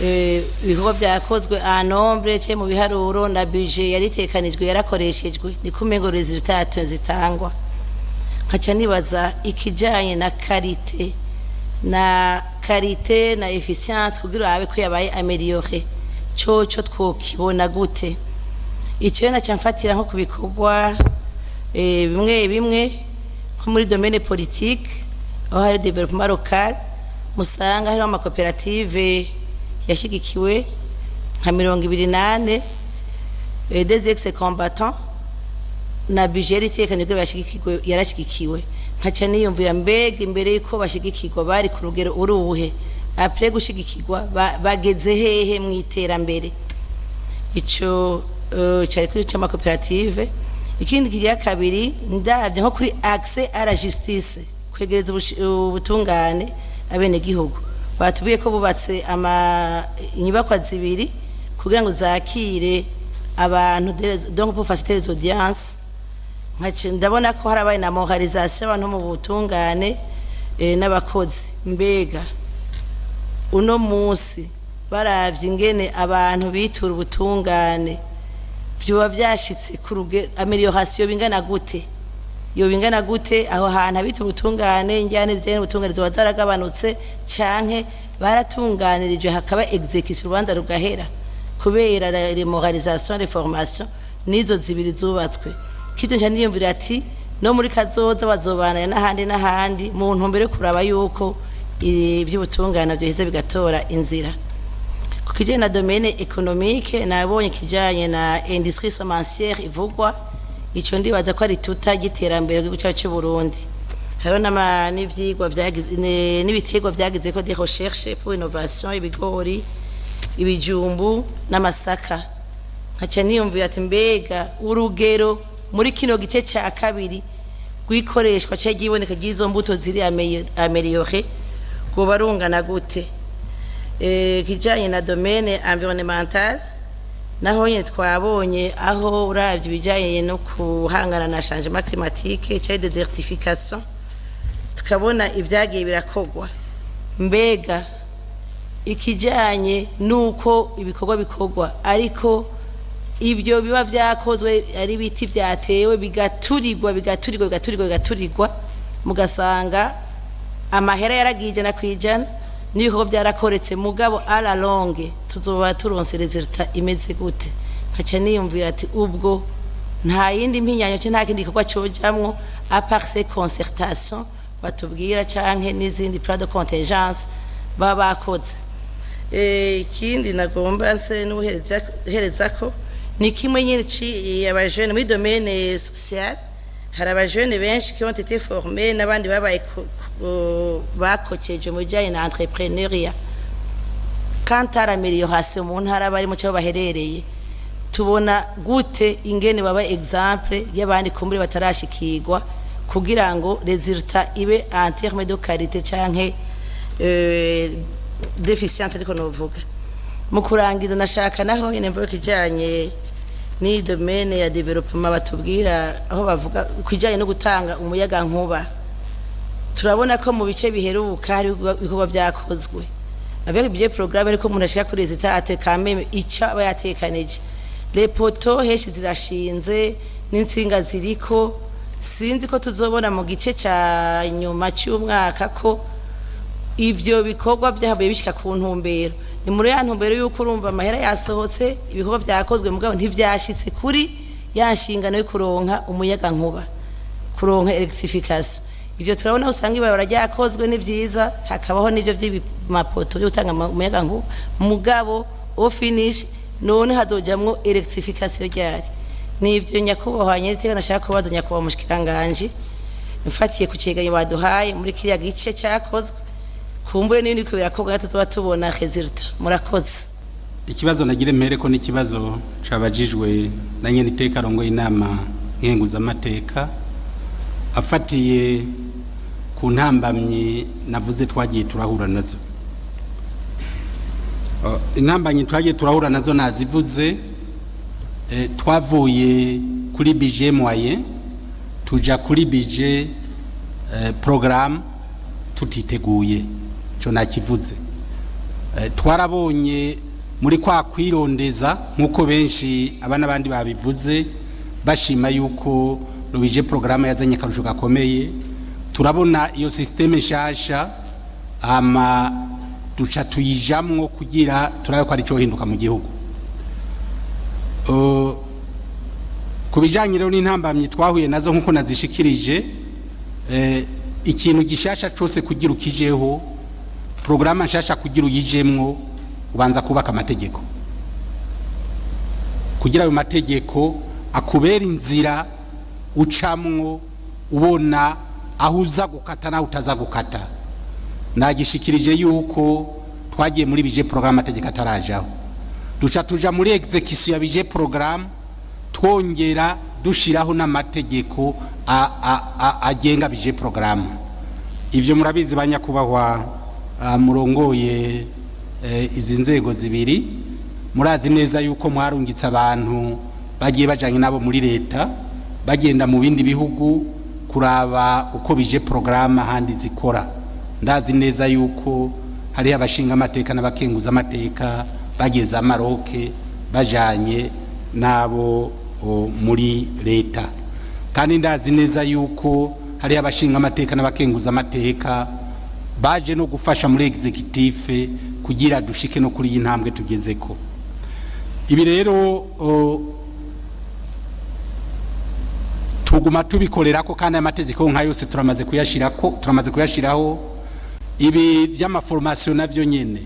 Ibikorwa byakozwe en nombre ce mu biharuro na budget yaritekanijwe yarakoreshejwe, niko umengo résultat zitangwa. Nkaca nibaza ikijanye na qualité na efficience kugira abe ko yabaye amélioré, coco twokibona gute? Icyo naca mfatira nko ku bikorwa bimwe bimwe, nko muri domaine politique, aho hari développement local, musanga hariho amakoperative yashigikiwe nka 24 des ex combattants, na budget yari itekanijwe bashigikirwe yarashigikiwe. Nkaca niyumvira, mbega imbere yuko bashigikirwa bari ku rugero uruhe? Après gushigikirwa bageze hehe mu iterambere? Ico cari kuri c'amakoperative. Ikindi kigira kabiri, ndavye nko kuri accès à la justice, kwegereza ubutungane abenegihugu, batubwiye ko bubatse ama inyubakwa zibiri kugira ngo zakire abantu, donc pour faciliter les audiences. Nkaca ndabona ko harabaye na moralisation abantu mu butungane n'abakozi. Mbega uno munsi baravye ingene abantu bitura ubutungane, vyoba vyashitse ku rugero amélioration bingana gute? Yo bingana gute aho hantu abitura ubutungane, injyane bijanye n'ubutungane zoba zaragabanutse, canke baratunganirijwe hakaba exécution, urubanza rugahera kubera la moralisation, reformation nizo zibiri zubatswe? Kivyo nca niyumvira ati no muri kazoza bazobana n'ahandi n'ahandi mu ntumbero yo kuraba yuko iby'ubutungane byoheza bigatora inzira. Ku kijanye na domaine économique, nabonye kijanye na industrie semencière ivugwa. Ico ndibaza ko ari tuta giterambere rw'igihugu cyacu cy'u Burundi. Hariho n'ivyigwa vyagize n'ibiterwa vyagize ko des recherches pour innovation, ibigori, ibijumbu n'amasaka. Nkaca niyumvira ati mbega urugero muri kino gice ca kabiri rw'ikoreshwa ca ryiboneka ry'izo mbuto ziri améliorées rwoba rungana gute? Kijanye na domaine environnemental, naho nyene twabonye aho uravye ibijanye no kuhangana na changement climatique cyangwa désertification, tukabona ibyagiye birakogwa. Mbega ikijanye nuko ibikorwa bikorwa, ariko ibyo biba vyakozwe ari ibiti vyatewe bigaturirwa, bigaturirwa, bigaturirwa, bigaturirwa, mugasanga amahera yaragiye 100% n'ibikorwa byarakoretse, mugabo à la longue tuzoba turonse résultat imeze gute? Nkaca niyumvira ati ubwo nta yindi mpinyanyo cyo nta kindi gikorwa cojamwo à part ces concertation batubwira, canke n'izindi plan de contingence baba bakoze. Ikindi nagomba nse n'uherezako ni kimwe nyine ci abajene muri domaine social. Hari abajene benshi qui ont été formés n'abandi babaye bakokeje mu bijyanye na entrepreneuriat. Quant à l'amélioration mu ntara barimo cyangwa baherereye, tubona gute ingene baba exemple y'abandi kumbure batarashikirwa, kugira ngo résultat ibe en terme de qualité canke d'efficience? Ariko novuga mu kurangiza, nashaka naho nyene mvuga kijanye ni domaine ya développement batubwira, aho bavuga kujanye no gutanga umuyaga nkuba. Turabona ko mu bice biheruka hari ibikorwa byakozwe avec budget programme, ariko umuntu ashika kuri résultat ate quand même icyo aba yatekanije? Les poteaux heshi zirashinze n'insinga ziriko. Sinzi ko tuzobona mu gice ca nyuma cy'umwaka ko ivyo bikorwa byahavuye bishika ku ntumbero. Ni muri ya ntumbero y'uko urumva amahera yasohotse, ibikorwa vyakozwe, mugabo ntivyashitse kuri ya nshingano yo kuronka umuyaga nkuba, kuronka électrification. Ivyo turabona usanga ibarabara ryakozwe, ni vyiza, hakabaho n'ivyo vy'amapoto yo gutanga umuyaga nkuba, mugabo au finish none hazojamwo électrification ryari? Nivyo, nyakubahwa nyeriteka, nashaka kubaza nyakubahwa mushikiranganje mfatiye ku cegeranyo baduhaye muri kiriya gice cyakozwe, kumbuye n'ibindi biriko birakorwa, tuba tubona résultat. Murakoze. Ikibazo nagira mpere ko n'ikibazo cabajijwe na nyene iteka arongoye inama nkenguzamateka, afatiye ku ntambamyi navuze twagiye turahura nazo. Intambamyi twagiye turahura nazo nazivuze. Twavuye kuri budget moyen tuja kuri budget programme tutiteguye, ico nakivuze. Twarabonye muri kwa kwirondeza, nk'uko benshi aba n'abandi babivuze, bashima yuko le budget programme yazanye akarusho gakomeye. Turabona iyo système nshasha, ama duca tuyijamwo kugira turabe ko ari cyo hinduka mu gihugu. Ku bijanye rero n'intambamyi twahuye nazo, nk'uko nazishikirije, ikintu gishasha cose kugira ukijeho, porogaramu nshasha kugira uyijemwo, ubanza kubaka amategeko kugira ayo mategeko akubera inzira ucamwo, ubona aho uza gukata naho utaza gukata. Nagishikirije yuko twagiye muri budget programme amategeko atarajaho, duca tuja muri exécution ya budget programme, twongera dushiraho n'amategeko agenga budget programme. Ivyo murabizi, banyakubahwa murongoye izi nzego zibiri. Murazi neza yuko mwarungitse abantu bagiye bajanye nabo muri leta, bagenda mu bindi bihugu kuraba uko budget programme ahandi zikora. Ndazi neza yuko hariho abashinga amateka n'abakenguza amateka bagiye za Maroc bajanye nabo muri leta, kandi ndazi neza yuko hariho abashinga amateka n'abakenguza amateka baje no gufasha muri exécutif kugira dushike no kuri iyi ntambwe tugezeko. Ibi rero tuguma tubikorera ko, kandi amategeko nka yose turamaze kuyashirako, turamaze kuyashiraho. Ibi by'ama formation navyo nyene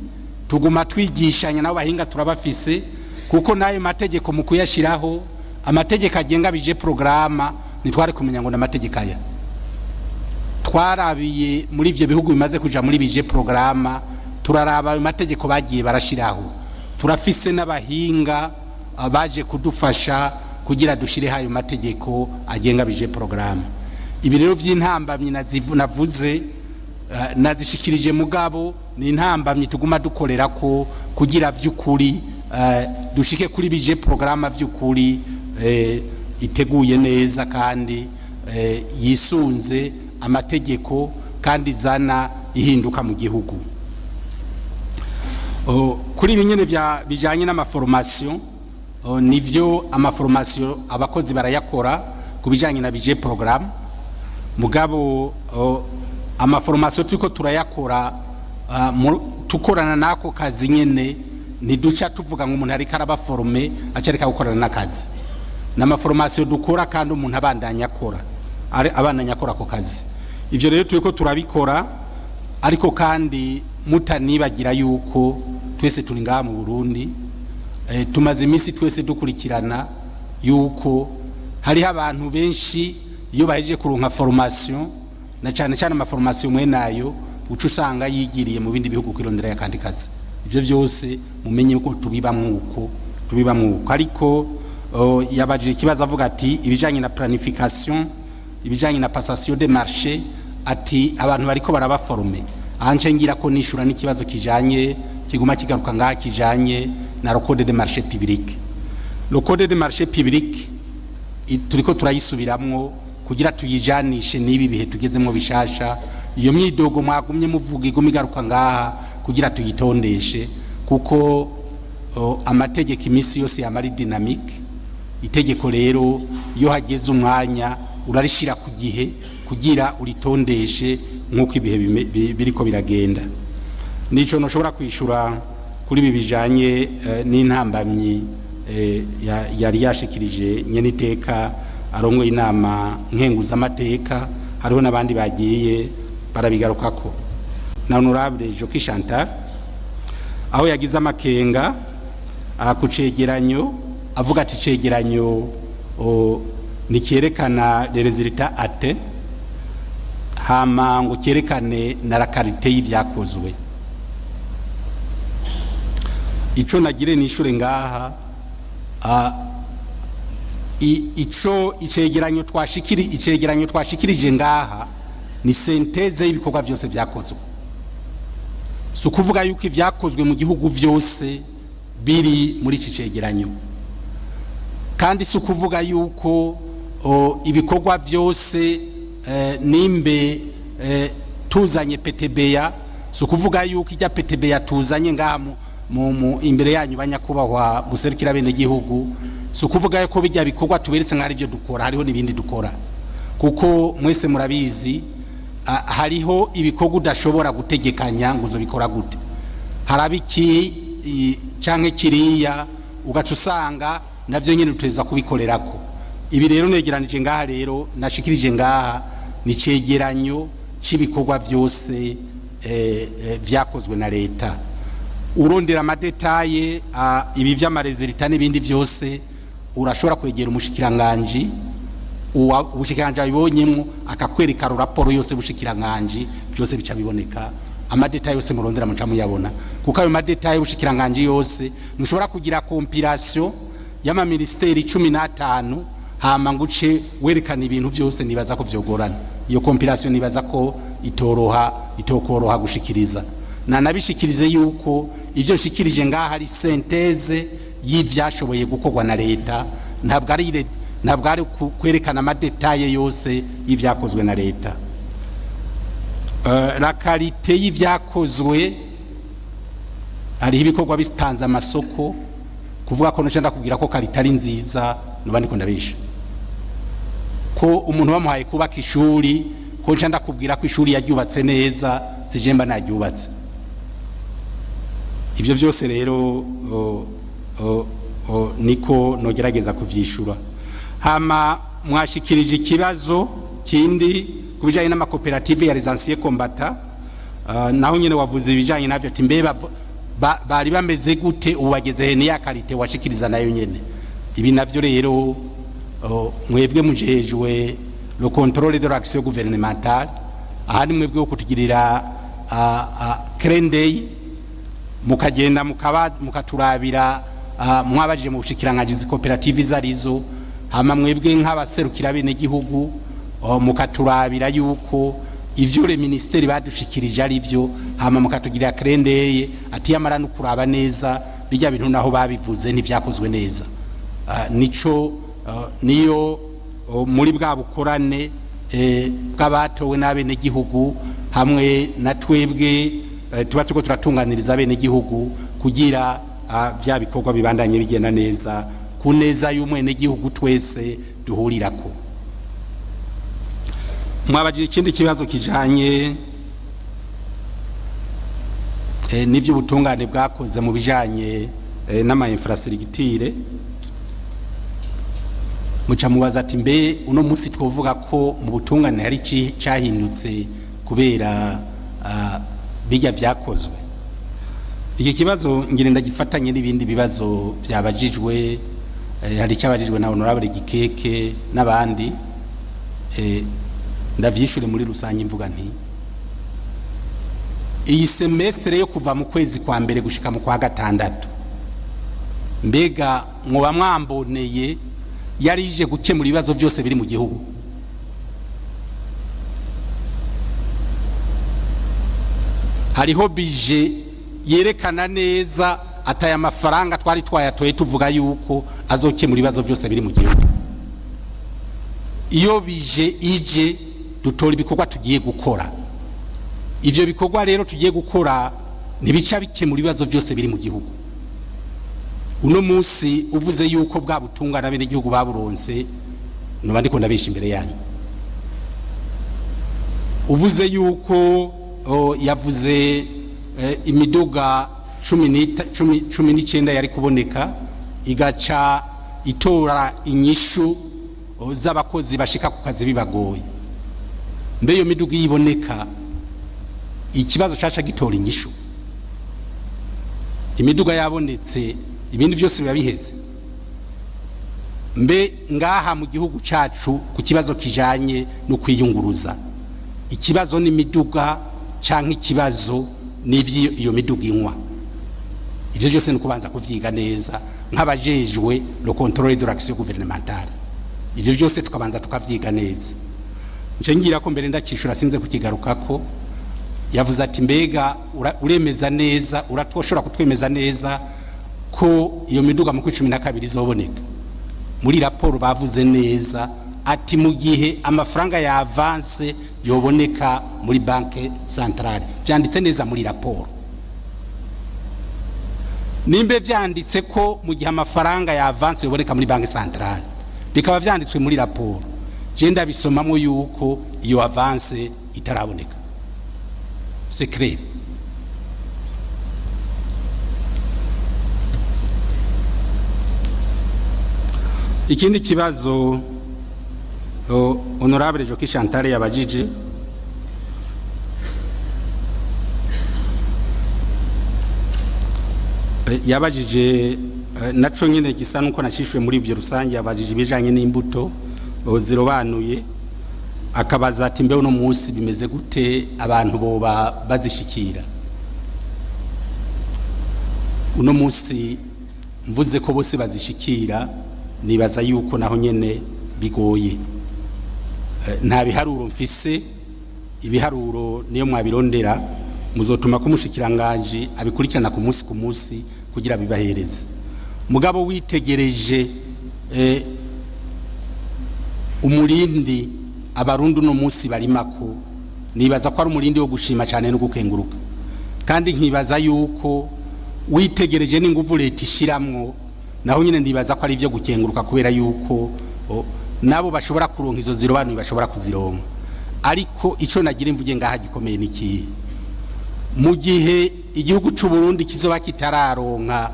tuguma twigishanya nabo bahinga turabafise, kuko n'ayo mategeko mu kuyashiraho, amategeko agenga budget programme, ntitwari kumenya ngo n'amategeko aya. Twarabiye muri ivyo bihugu bimaze kuja muri budget programme, turaraba ayo mategeko bagiye barashiraho. Turafise n'abahinga baje kudufasha kugira dushireho ayo mategeko agenga budget programme. Ibi rero vy'intambamyi navuze, nazishikirije, mugabo ni intambamyi tuguma dukorera ko kugira vy'ukuri dushike kuri budget programme vy'ukuri iteguye neza kandi yisunze amategeko kandi izana ihinduka mu gihugu. Kuri ibi nyene vya bijanye n'ama formation, nivyo, ama formation abakozi barayakora ku bijanye na budget programme. Mugabo ama formation turiko turayakora tukorana n'ako kazi nyene. Ntiduca tuvuga ngo umuntu ariko araba formé aca areka gukorana n'akazi. N'ama formation dukora kandi umuntu abandanya akora, abandanya akora ako kazi. Ivyo rero turiko turabikora, ariko kandi mutanibagira yuko twese turi ngaha mu Burundi. Tumaze iminsi twese dukurikirana yuko hariho abantu benshi iyo bahejeje kuronka formation, na cyane cyane ama formation mwe nayo, uca usanga yigiriye mu bindi bihugu kwirondera yakandi kazi. Ivyo byose mumenye ko tubibamwo uko. Ariko yabajije ikibazo avuga ati ibijanye na planification, ibijanye na passation de marché, ati abantu bariko baraba former. Anje ngira ko nishura n'ikibazo kijanye kiguma kigaruka ngaha, kijanye na le code de marché public. Le code de marché public turiko turayisubiramwo kugira tuyijanishe n'ibi bihe tugezemwo bishasha. Iyo myidogo mwagumye muvuga iguma igaruka ngaha, kugira tuyitondeshe, kuko amategeko iminsi yose yama ari dynamique. Itegeko rero iyo hageze umwanya urarishira ku gihe kugira uritondeshe nk'uko ibihe biriko biragenda. Nico noshobora kwishura kuri ibi bijanye n'intambamyi yari yashikirije nyeniteka arongoye inama nkenguzamateka. Hariho n'abandi bagiye barabigarukako, na honorable Joki Chantal, aho yagize amakenga ku cegeranyo, avuga ati cegeranyo nticyerekana les résultats atteints, hama ngo cyerekane na la qualité y'ivyakozwe. Ico nagire nishure ngaha, ico icegeranyo twashikirije ngaha ni synthèse y'ibikorwa vyose vyakozwe. Si ukuvuga yuko ivyakozwe mu gihugu vyose biri muri iki cegeranyo, kandi si ukuvuga yuko ibikorwa vyose nimbe tuzanye PTBA, si ukuvuga yuko PTBA Si ukuvuga yuko ijya PTB yatuzanye ngaha imbere yanyu, banyakubahwa muserukira bene gihugu, si ukuvuga yuko bijya bikorwa tuberetse nk'ari byo dukora. Hariho n'ibindi dukora, kuko mwese murabizi, hariho ibikorwa udashobora gutegekanya ngo uzobikora gute. Haraba iki canke kiriya, ugaca usanga navyo nyene uteza kubikorerako. Ibi rero negeranije ngaha, rero nashikirije ngaha, ni cegeranyo c'ibikorwa vyose vyakozwe na leta. Urondera ama détails, ibi vy'ama résultats n'ibindi vyose, urashobora kwegera umushikiranganji, ubushikiranganji abibonyemwo akakwereka raporo yose ubushikiranganji, byose bica biboneka. Ama détails yose murondera muca muyabona, kuko ayo ma détails y'ubushikiranganji yose, ntushobora kugira compilation y'ama ministères 15 hama ngo uce werekana ibintu byose. Nibaza ko vyogorana. Iyo compilation nibaza ko itoroha, itokoroha gushikiriza. Nanabishikirize yuko ibyo nshikirije ngaha ari synthèse y'ivyashoboye gukorwa na leta, ntabwo ari kwerekana ama détails yose y'ivyakozwe na leta. La qualité y'ivyakozwe, hariho ibikorwa bitanze amasoko. Kuvuga ko nce ndakubwira ko qualité ari nziza, nuba ndiko ndabisha. Ko umuntu bamuhaye kubaka ishuri, ko nce ndakubwira ko ishuri yaryubatse neza, sije mba naryubatse. Ivyo vyose rero o, niko nogerageza kuvyishura. Hama mwashikirije ikibazo kindi ku bijanye n'amakoperative ya les anciens combattants. Naho nyene wavuze ibijanye navyo, ati mbe bari bameze gute, ubu bageze he, ni ya qualité washikiriza nayo nyene. Ibi navyo rero, mwebwe mujejwe le contrôle de l'action gouvernementale, ahandi mwebwe wo kutugirira krendey, mukagenda mukaturabira, mwabajije mu bushikiranganji izi koperative izo arizo, hama mwebwe nk'abaserukira bene gihugu mukaturabira yuko ivyo le ministère badushikirije ari vyo, hama mukatugirira krendeye ati yamara no kuraba neza bijya bintu naho babivuze ntivyakozwe neza. Nico niyo muri bwa bukorane bw'abatowe n'abene gihugu hamwe na twebwe, tuba turiko turatunganiriza abene gihugu kugira vya bikorwa bibandanye bigenda neza ku neza y'umwene gihugu twese duhurirako. Mwabajije ikindi kibazo kijanye n'ivy'ubutungane bwakoze mu bijanye n'ama infrastructure. Muca mubaza ati mbe uno munsi twovuga ko mu butungane hari cyahindutse kubera bijya vyakozwe? Iki kibazo ngira ndagifatanye n'ibindi bibazo byabajijwe. Hari icyabajijwe na honorable Gikeke n'abandi. Ndavyishure muri rusange mvuga nti iyi semestre yo kuva mu kwezi kwa mbere gushika mu kwa gatandatu, mbega mwoba mwamboneye yari ije gukemura ibibazo byose biri mu gihugu? Hariho budget yerekana neza ataya amafaranga twari twayatoye tuvuga yuko azokemura ibibazo byose biri mu gihugu? Iyo budget ije, dutora ibikorwa tugiye gukora. Ivyo bikorwa rero tugiye gukora ntibica bikemura ibibazo byose biri mu gihugu. Uno munsi uvuze yuko bwa butungane abenegihugu baburonse, noba ndiko ndabesha imbere yanyu. Uvuze yuko yavuze imiduga 19 yari kuboneka igaca itora inyishu z'abakozi bashika ku kazi bibagoye, mbe iyo miduga yiboneka, ikibazo caca gitora inyishu? Imiduga yabonetse, ibindi byose biba biheze? Mbe ngaha mu gihugu cacu, ku kibazo kijanye no kwiyunguruza, ikibazo n'imiduga canke ikibazo n'ivyo iyo miduga inywa? Ivyo byose ni ukubanza kuvyiga neza nk'abajejwe le contrôle de l'action gouvernementale. Ivyo byose tukabanza tukavyiga neza. Nce ngira ko mbere ndakishura, sinze kukigarukako. Yavuze ati mbega uremeza neza, uratoshobora kutwemeza neza ko iyo miduga mu 12 izoboneka? Muri raporo bavuze neza. Ati mu gihe amafaranga ya avance yoboneka muri Banque Centrale. Byanditse neza muri raporo. Nimbe byanditse ko mu gihe amafaranga ya avance yoboneka muri Banque Centrale, bikaba byanditswe muri raporo, je ndabisomamo yuko iyo avance itaraboneka, c'est clair. Ikindi kibazo honorable Joki Chantal yabajije yabajije naco nyene gisa nuko nacishwe muri ivyo rusange. Yabajije ibijanye n'imbuto zirobanuye, akabaza ati: "Mbe uno munsi bimeze gute? Abantu boba bazishikira?" Uno munsi mvuze ko bose bazishikira, nibaza yuko naho nyene bigoye. Nta biharuro mfise. Ibiharuro niyo mwabirondera, muzotuma ko umushikiranganje abikurikirana ku munsi ku munsi kugira bibahereze. Mugabo witegereje umurindi Abarundi uno munsi barimako, nibaza ko ari umurindi wo gushima cyane no gukenguruka. Kandi nkibaza yuko witegereje n'inguvu leta ishiramwo, naho nyine ndibaza ko ari ibyo gukenguruka, kubera yuko nabo bashobora kuronka izo zirobanuye, bashobora kuzironka. Ariko ico nagira imvuge ngaha gikomeye ni ikihe? Mu gihe igihugu c'u Burundi kizoba kitararonka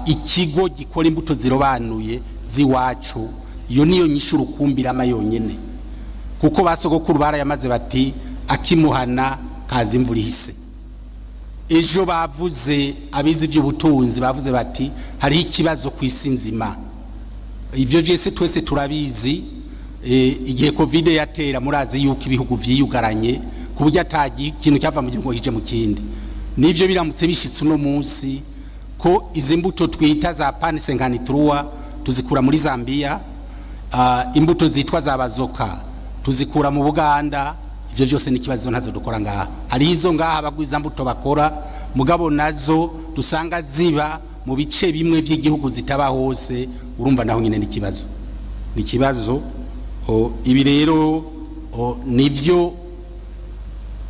ikigo gikora imbuto zirobanuye ziwacu, iyo niyo nyishu rukumbirama yonyene, kuko basogokuru barayamaze bati: "Akimuhana kaza imvura ihise." Ejo bavuze, abize iby'ubutunzi bavuze bati hariho ikibazo ku isi nzima. Ibyo byose twese turabizi. Igihe COVID yatera, murazi yuko ibihugu vyiyugaranye ku buryo atagi ikintu cyava mu gihugu kije mu kindi. Nivyo biramutse bishitse uno munsi ko izi mbuto twita za PAN 53 tuzikura muri Zambia, imbuto zitwa za Bazoka tuzikura mu Buganda, ivyo byose ni ikibazo. Ntazo dukora ngaha. Hari izo ngaha abagwiza mbuto bakora, mugabo nazo dusanga ziba mu bice bimwe vy'igihugu, zitaba hose. Urumva naho nyine ni ikibazo, ni ikibazo. Ibi rero nivyo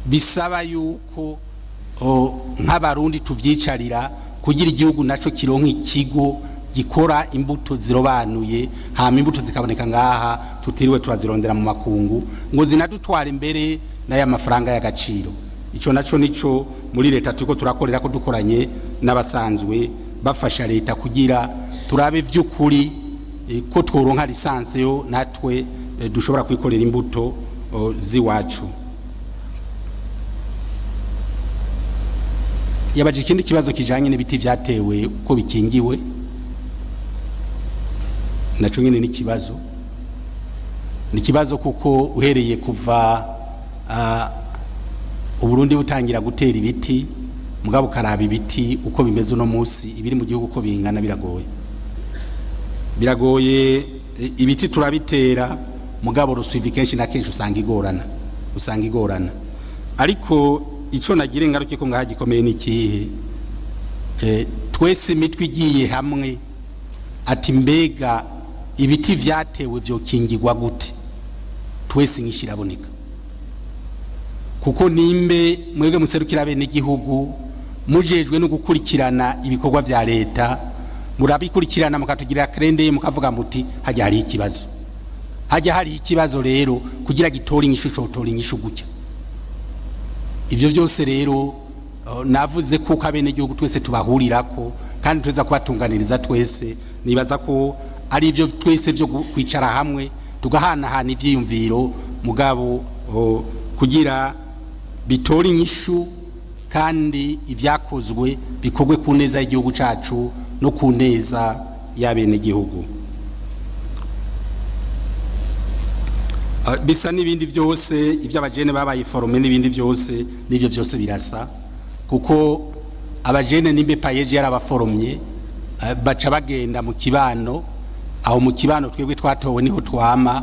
bisaba yuko nk'Abarundi tuvyicarira kugira igihugu naco kironka ikigo gikora imbuto zirobanuye, hama imbuto zikaboneka ngaha, tutiriwe turazirondera mu makungu ngo zinadutwara imbere n'aya mafaranga y'agaciro. Ico naco nico muri leta turiko turakorera ko dukoranye n'abasanzwe bafasha leta, kugira turabe vy'ukuri ko tworonka licence yo natwe dushobora kwikorera imbuto ziwacu. Yabaje ikindi kibazo kijanye n'ibiti vyatewe, uko bikingiwe. Naco nyene ni kibazo, ni kibazo, kuko uhereye kuva Uburundi butangira gutera ibiti, mugabo ukaraba ibiti uko bimeze uno munsi, ibiri mu gihugu uko bingana, biragoye, biragoye. Ibiti turabitera, mugabo le suivi kenshi na kenshi usanga igorana, usanga igorana. Ariko ico nagira ingaruka ko ngaha gikomeye ni ikihe? Twese imitwe igiye hamwe ati: "Mbega ibiti vyatewe vyokingirwa gute?" Twese inyishu iraboneka, kuko nimbe mwebwe muserukira bene igihugu, mujejwe no gukurikirana ibikorwa vya leta, murabikurikirana, mukatugirira krende, mukavuga muti: "Hajya hari ikibazo, hajya hari ikibazo." Rero kugira gitora inyishu, cotora inyishu gutya. Ivyo byose rero navuze kuko abene igihugu twese tubahurirako kandi tweza kubatunganiriza twese. Nibaza ko ari ivyo twese byo kwicara hamwe tugahanahana ivyiyumviro, mugabo kugira bitore inyishu kandi ibyakozwe bikorwe ku neza y'igihugu cacu no ku neza y'abenegihugu. Bisa n'ibindi byose, iby'abajene babaye formés n'ibindi byose, n'ibyo byose birasa, kuko abajene nimbe PAEEJ yarabaforomye, baca bagenda mu kibano. Aho mu kibano twebwe twatowe niho twama,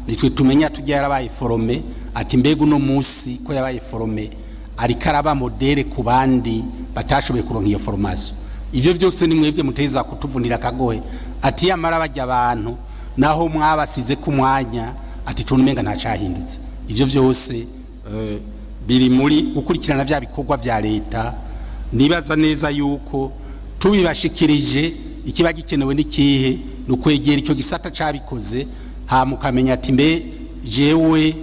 nitwe tumenya tujya yarabaye formé, ati mbega uno munsi ko yabaye formé, ariko araba modèle ku bandi batashoboye kuronka iyo formation? Ivyo byose ni mwebwe muteza kutuvunira akagohe, ati yamara bajya abantu. Naho mwabasize ku mwanya, ati tubona umenga ntacahindutse. Ivyo vyose biri muri gukurikirana vya bikorwa vya leta. Nibaza neza yuko tubibashikirije, ikiba gikenewe n'ikihe? Ni ukwegera icyo gisata cabikoze, hama ukamenya ati: "Mbe jewe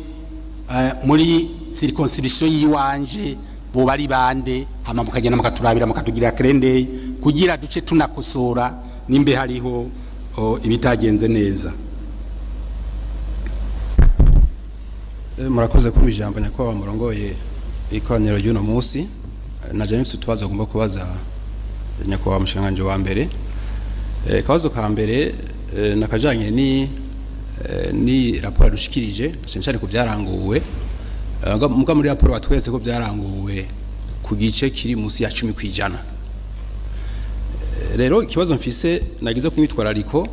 muri circonscription yiwanje boba ari bande?" Hama mukagenda mukaturabira, mukatugira krendeye kugira duce tunakosora nimbe hariho ibitagenze neza. Murakoze kumpa ijambo, nyakubahwa murongoye ikoraniro ry'uno munsi. Naje nifise utubazo agomba kubaza nyakubahwa mushikiranganji wa mbere. Akabazo ka mbere nakajanye ni raporo yadushikirije cyane cyane ku byaranguwe. Muga muri raporo batweretse ko byaranguwe ku gice kiri munsi ya 10%. Rero ikibazo mfise nagize ku mwitwarariko,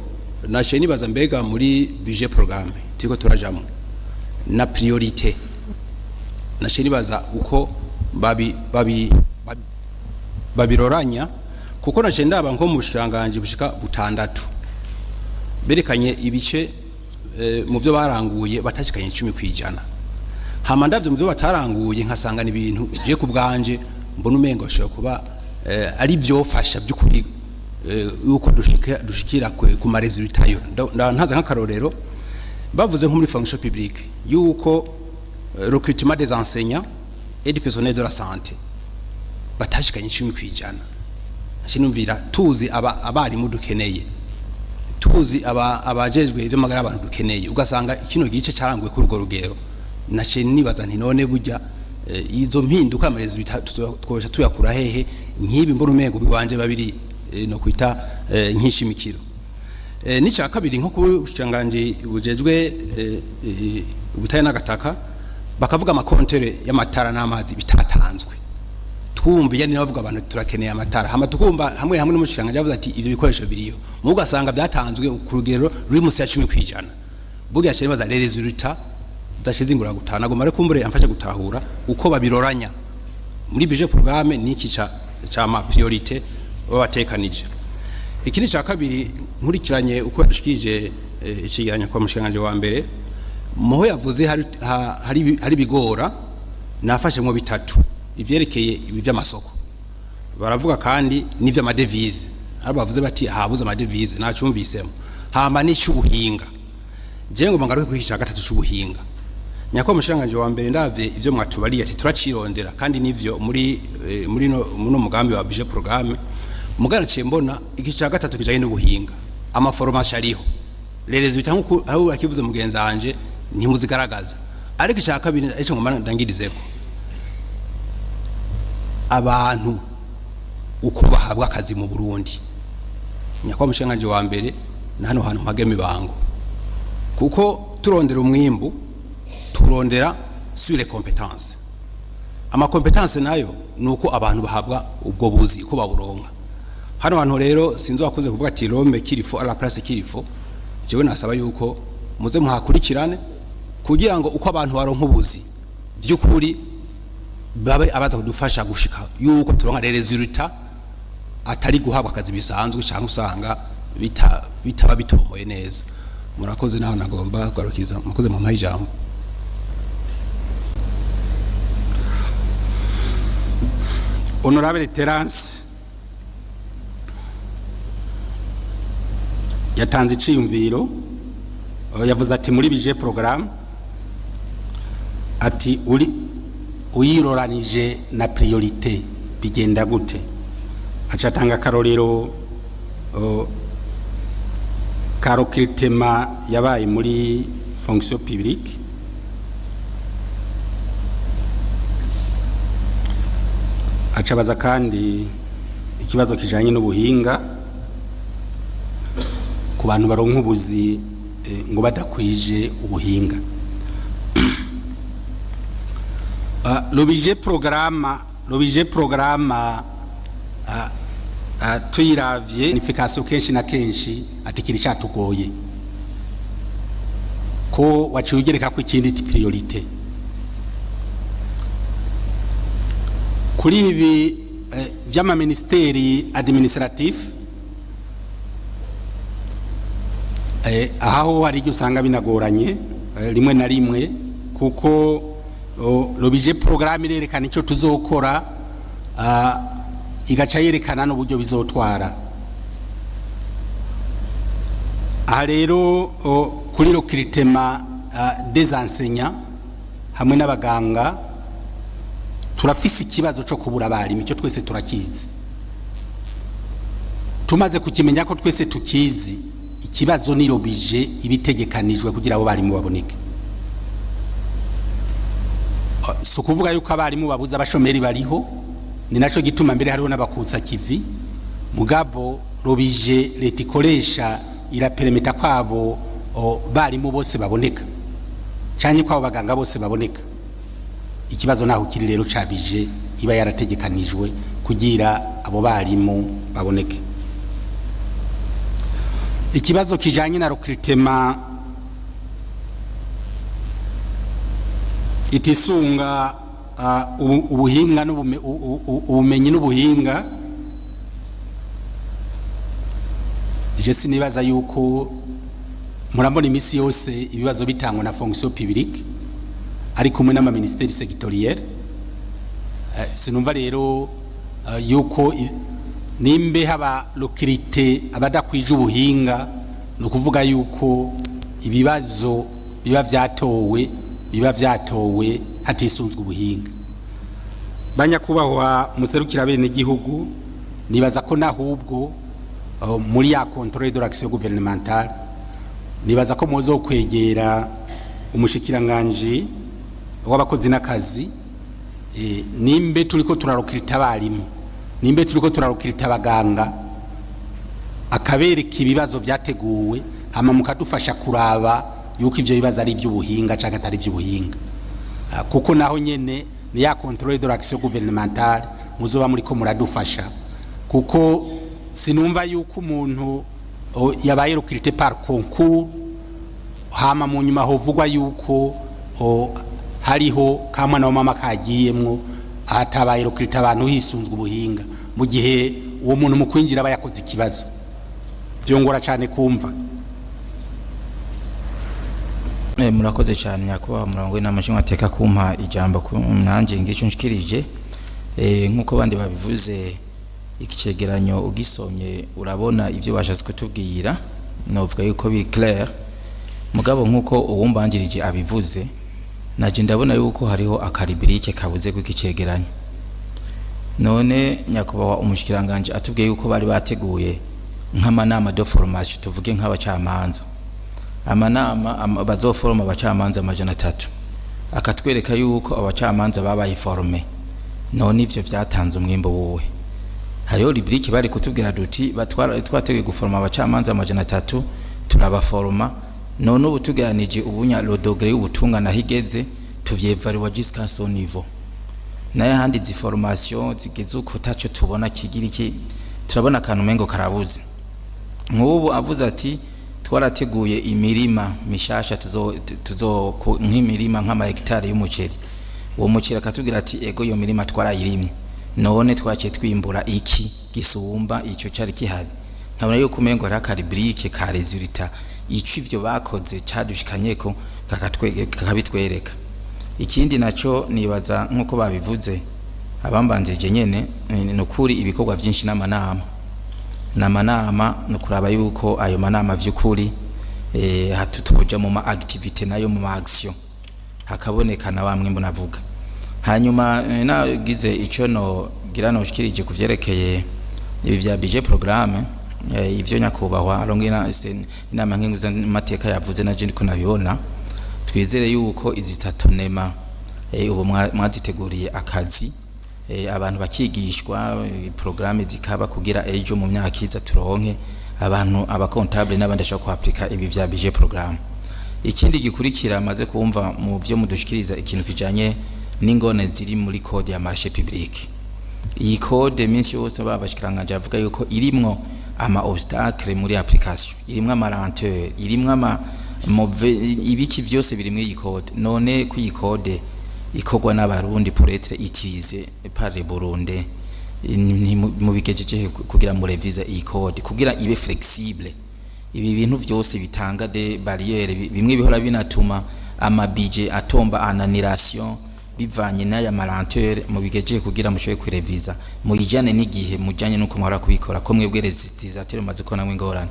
naciye nibaza: mbega muri budget programme turiko turajamo na priorité, naciye nibaza uko babiroranya, kuko naciye ndaba nko mu bushikiranganji bushika butandatu berekanye ibice mu byo baranguye batashikanye 10%. Hama ndavyo mu byo bataranguye, nkasanga ni ibintu je ku bwanje mbona umengo bashobora kuba ari byofasha by'ukuri yuko dushikira ku ma résultats yo. Ntaza nk'akarorero, bavuze nko muri fonction publique yuko recrutement des enseignants et du personnel de la santé batashikanye 10%. Sinumvira tuzi abarimu dukeneye, tuzi abajejwe ivy'amagara y'abantu dukeneye, ugasanga kino gice caranguwe kuri urwo rugero. Naciye nibaza nti: none burya izo mpinduka, ama résultats twosha tuyakura hehe? Nk'ibi mbona umengo bigwanje babiri no kwita nk'ishimikiro. N'icya kabiri, nko kuba ubushikiranganji bujejwe ubutare n'agataka bakavuga ama compteurs y'amatara n'amazi bitatanzwe, twumva iyo bavuga abantu turakeneye amatara, hama tukumva hamwe hamwe n'umushikiranganji yavuze ati ibyo bikoresho biriyo, mu ugasanga byatanzwe ku rugero ruri munsi ya 10%. Burya yaciye baza les résultats dashize ingura gutana. Agomba rero kumbure amfasha gutahura uko babiroranya muri budget programme niki ca ma priorité babatekanije. Ikindi cya kabiri, nkurikiranye uko yadushikije ikigereranyo kwa mushikiranganji wa mbere, muho yavuze hari bigora, nafashe mu bitatu: ivyerekeye ibi by'amasoko baravuga, kandi n'ivy'ama devises, aho bavuze bati habuze ama devises, nacumvisemo, hama n'icy'ubuhinga. Je ngo ngaruke kuri iki cya gatatu c'ubuhinga. Nyakubahwa mushikiranganji wa mbere, ndavye ivyo mwatubariye ati turacirondera, kandi nivyo muri no muno mugambi wa budget programme, mugana ciye mbona iki cya gatatu kijanye n'ubuhinga, ama formations ariho, les résultats nkuko aho akivuze mugenzi wanje ntimuzigaragaza. Ariko icya kabiri ico ngomba ndangirizeko, abantu uko bahabwa akazi mu Burundi, nyakubahwa mushikiranganji wa mbere, na hano hantu mpageme ibango, kuko turondera umwimbu, turondera sur les compétences. Ama compétences nayo nuko abantu bahabwa ubwo buzi, uko baburonka. Hano hantu rero sinzi wakuze kuvuga ati l'homme qu'il faut à la place qu'il faut. Jewe nasaba yuko muze muhakurikirane kugira ngo uko abantu baronka ubuzi by'ukuri babe abaza kudufasha gushika yuko turonka les résultats, atari guhabwa akazi bisanzwe cyangwa usanga bitaba bitomoye neza. Murakoze, naho nagomba kugarukiza. Murakoze mu ijambo. Honorable Terence yatanze iciyumviro, yavuze ati muri budget programme, ati uri uyiroranije na priorité bigenda gute? Aca atanga akarorero ka recrutement yabaye muri fonction publique. Acabaza kandi ikibazo kijanye n'ubuhinga ku bantu baronka ubuzi ngo badakwije ubuhinga. Le budget programme, tuyiravye planification, kenshi na kenshi ati kiri catugoye ko waciye ugereka ko ikindi priorité kuri ibi vy'amaministeri administratif. Aho hari igihe usanga binagoranye rimwe na rimwe, kuko le budget programme irerekana icyo tuzokora, igaca yerekana n'uburyo bizotwara. Aha rero kuri recrutement des enseignants hamwe n'abaganga, turafise ikibazo cyo kubura abarimu. Icyo twese turakizi. Tumaze kukimenya ko twese tukizi, ikibazo ni le budget ibitegekanijwe kugira abo barimu baboneke. Si ukuvuga yuko abarimu babuze, abashomeri bariho, ni naco gituma mbere hariho n'abakutsa kivi. Mugabo le budget leta ikoresha irapermetta kwabo barimu bose baboneka canke kwabo baganga bose baboneka. Ikibazo naho kiri rero ca budget iba yarategekanijwe kugira abo barimu baboneke. Ikibazo kijanye na recrutement itisunga ubuhinga ubumenyi n'ubuhinga, je sinibaza yuko murambona imisi yose ibibazo bitangwa na fonction publique ari kumwe n'ama ministères sectoriels. Sinumva rero yuko nimbe haba recruter abadakwije ubuhinga, ni ukuvuga yuko ibibazo biba vyatowe hatisunzwe ubuhinga. Banyakubahwa muserukira bene igihugu, nibaza ko nahubwo muri ya contrôle de l'action gouvernementale, nibaza ko muzo kwegera umushikiranganje w'abakozi n'akazi, nimbe turiko turarecruta abarimu, nimbe turiko turarecruta abaganga, akabereka ibibazo vyateguwe, hama mukadufasha kuraba yuko ivyo bibazo ari ivy'ubuhinga canke atari ivy'ubuhinga. Kuko naho nyene ni ya contrôle de l'action gouvernementale muzoba muriko muradufasha, kuko sinumva yuko umuntu yabaye recruté par concours, hama mu nyuma hovugwa yuko hariho kamwana wa mama kagiyemwo, ahatabaye recruté abantu hisunzwe ubuhinga, mu gihe uwo muntu mu kwinjira aba yakoze ikibazo. Vyongora cane kumva. Murakoze cyane, nyakubahwa murongo w'inama nshingamateka, kumpa ijambo nanjye ngico nshikirije. Nkuko bandi babivuze, iki cegeranyo ugisomye urabona ivyo bashatse kutubwira, novuga yuko biri clair. Mugabo nkuko uwumbanjirije abivuze, naje ndabona yuko hariho aka rubrique kabuze kw'iki cegeranyo. None nyakubahwa umushikiranganje atubwiye yuko bari bateguye nk'amanama de formation, tuvuge nk'abacamanza, amanama bazoforma abacamanza 300, akatwereka yuko abacamanza babaye formés. None ivyo vyatanze umwimbo wuwe? Hariho rubrique bari kutubwira duti twateguye guforma abacamanza 300, turabaforma. None ubu tuganije ubunya le degré y'ubutungane aho igeze, tuvyévalua jusqu'à son niveau. Nayo ahandi izi formation zigeze uko taco tubona kigira iki, turabona akantu umengo karabuze. Nk'ubu avuze ati twarateguye imirima mishasha tuzo nk'imirima nk'ama hectare y'umuceri, uwo muceri akatubwira ati ego, iyo mirima twarayirimye, none twaciye twimbura iki gisumba ico cari kihari? Nkabona yuko umengo ari aka rubrique ka résultat, ico ivyo bakoze cadushikanyeko, kakabitwereka. Ikindi naco, nibaza nkuko babivuze abambanzije nyene, ni ukuri ibikorwa vyinshi n'amanama n'amanama, ni ukuraba yuko ayo manama vy'ukuri hatutuja mu ma activité nayo mu ma action hakaboneka na wa mwimbu navuga. Hanyuma nagize ico no gira noshikirije kuvyerekeye ibi vya budget programme, ivyo nyakubahwa arongo inama nkenguza mateka yavuze, na je ndiko nabibona. Twizere yuko izi tâtonnements ubu mwaziteguriye akazi, abantu bakigishwa, programme zikaba kugira ejo mu myaka iza turonke abantu aba comptable n'abandi bashobora kuapplika ibi vya budget programme. Ikindi gikurikira, maze kumva mu vyo mudushikiriza ikintu kijanye n'ingone ziri muri code ya marché public. Iyi code minsi yose babashikiranganje avuga yuko irimwo ama obstacle muri application, irimwo ama lenteur, irimwo ama mauvais ibiki, vyose biri muri iyi code. None ko iyi code ikorwa n'Abarundi pour être utilisée par les Burundais, mubigejeje kugira mu révise iyi code kugira ibe flexible? Ibi bintu vyose bitanga des barrières, bimwe bihora binatuma ama budget atomba en annulation bivanye n'aya ma lenteur mubigejeje, kugira mushoboye kwireviza, muyijane n'igihe, mujanye nuko muhora kubikora, ko mwebwe les utilisateurs mumaze kubonamwo ingorane.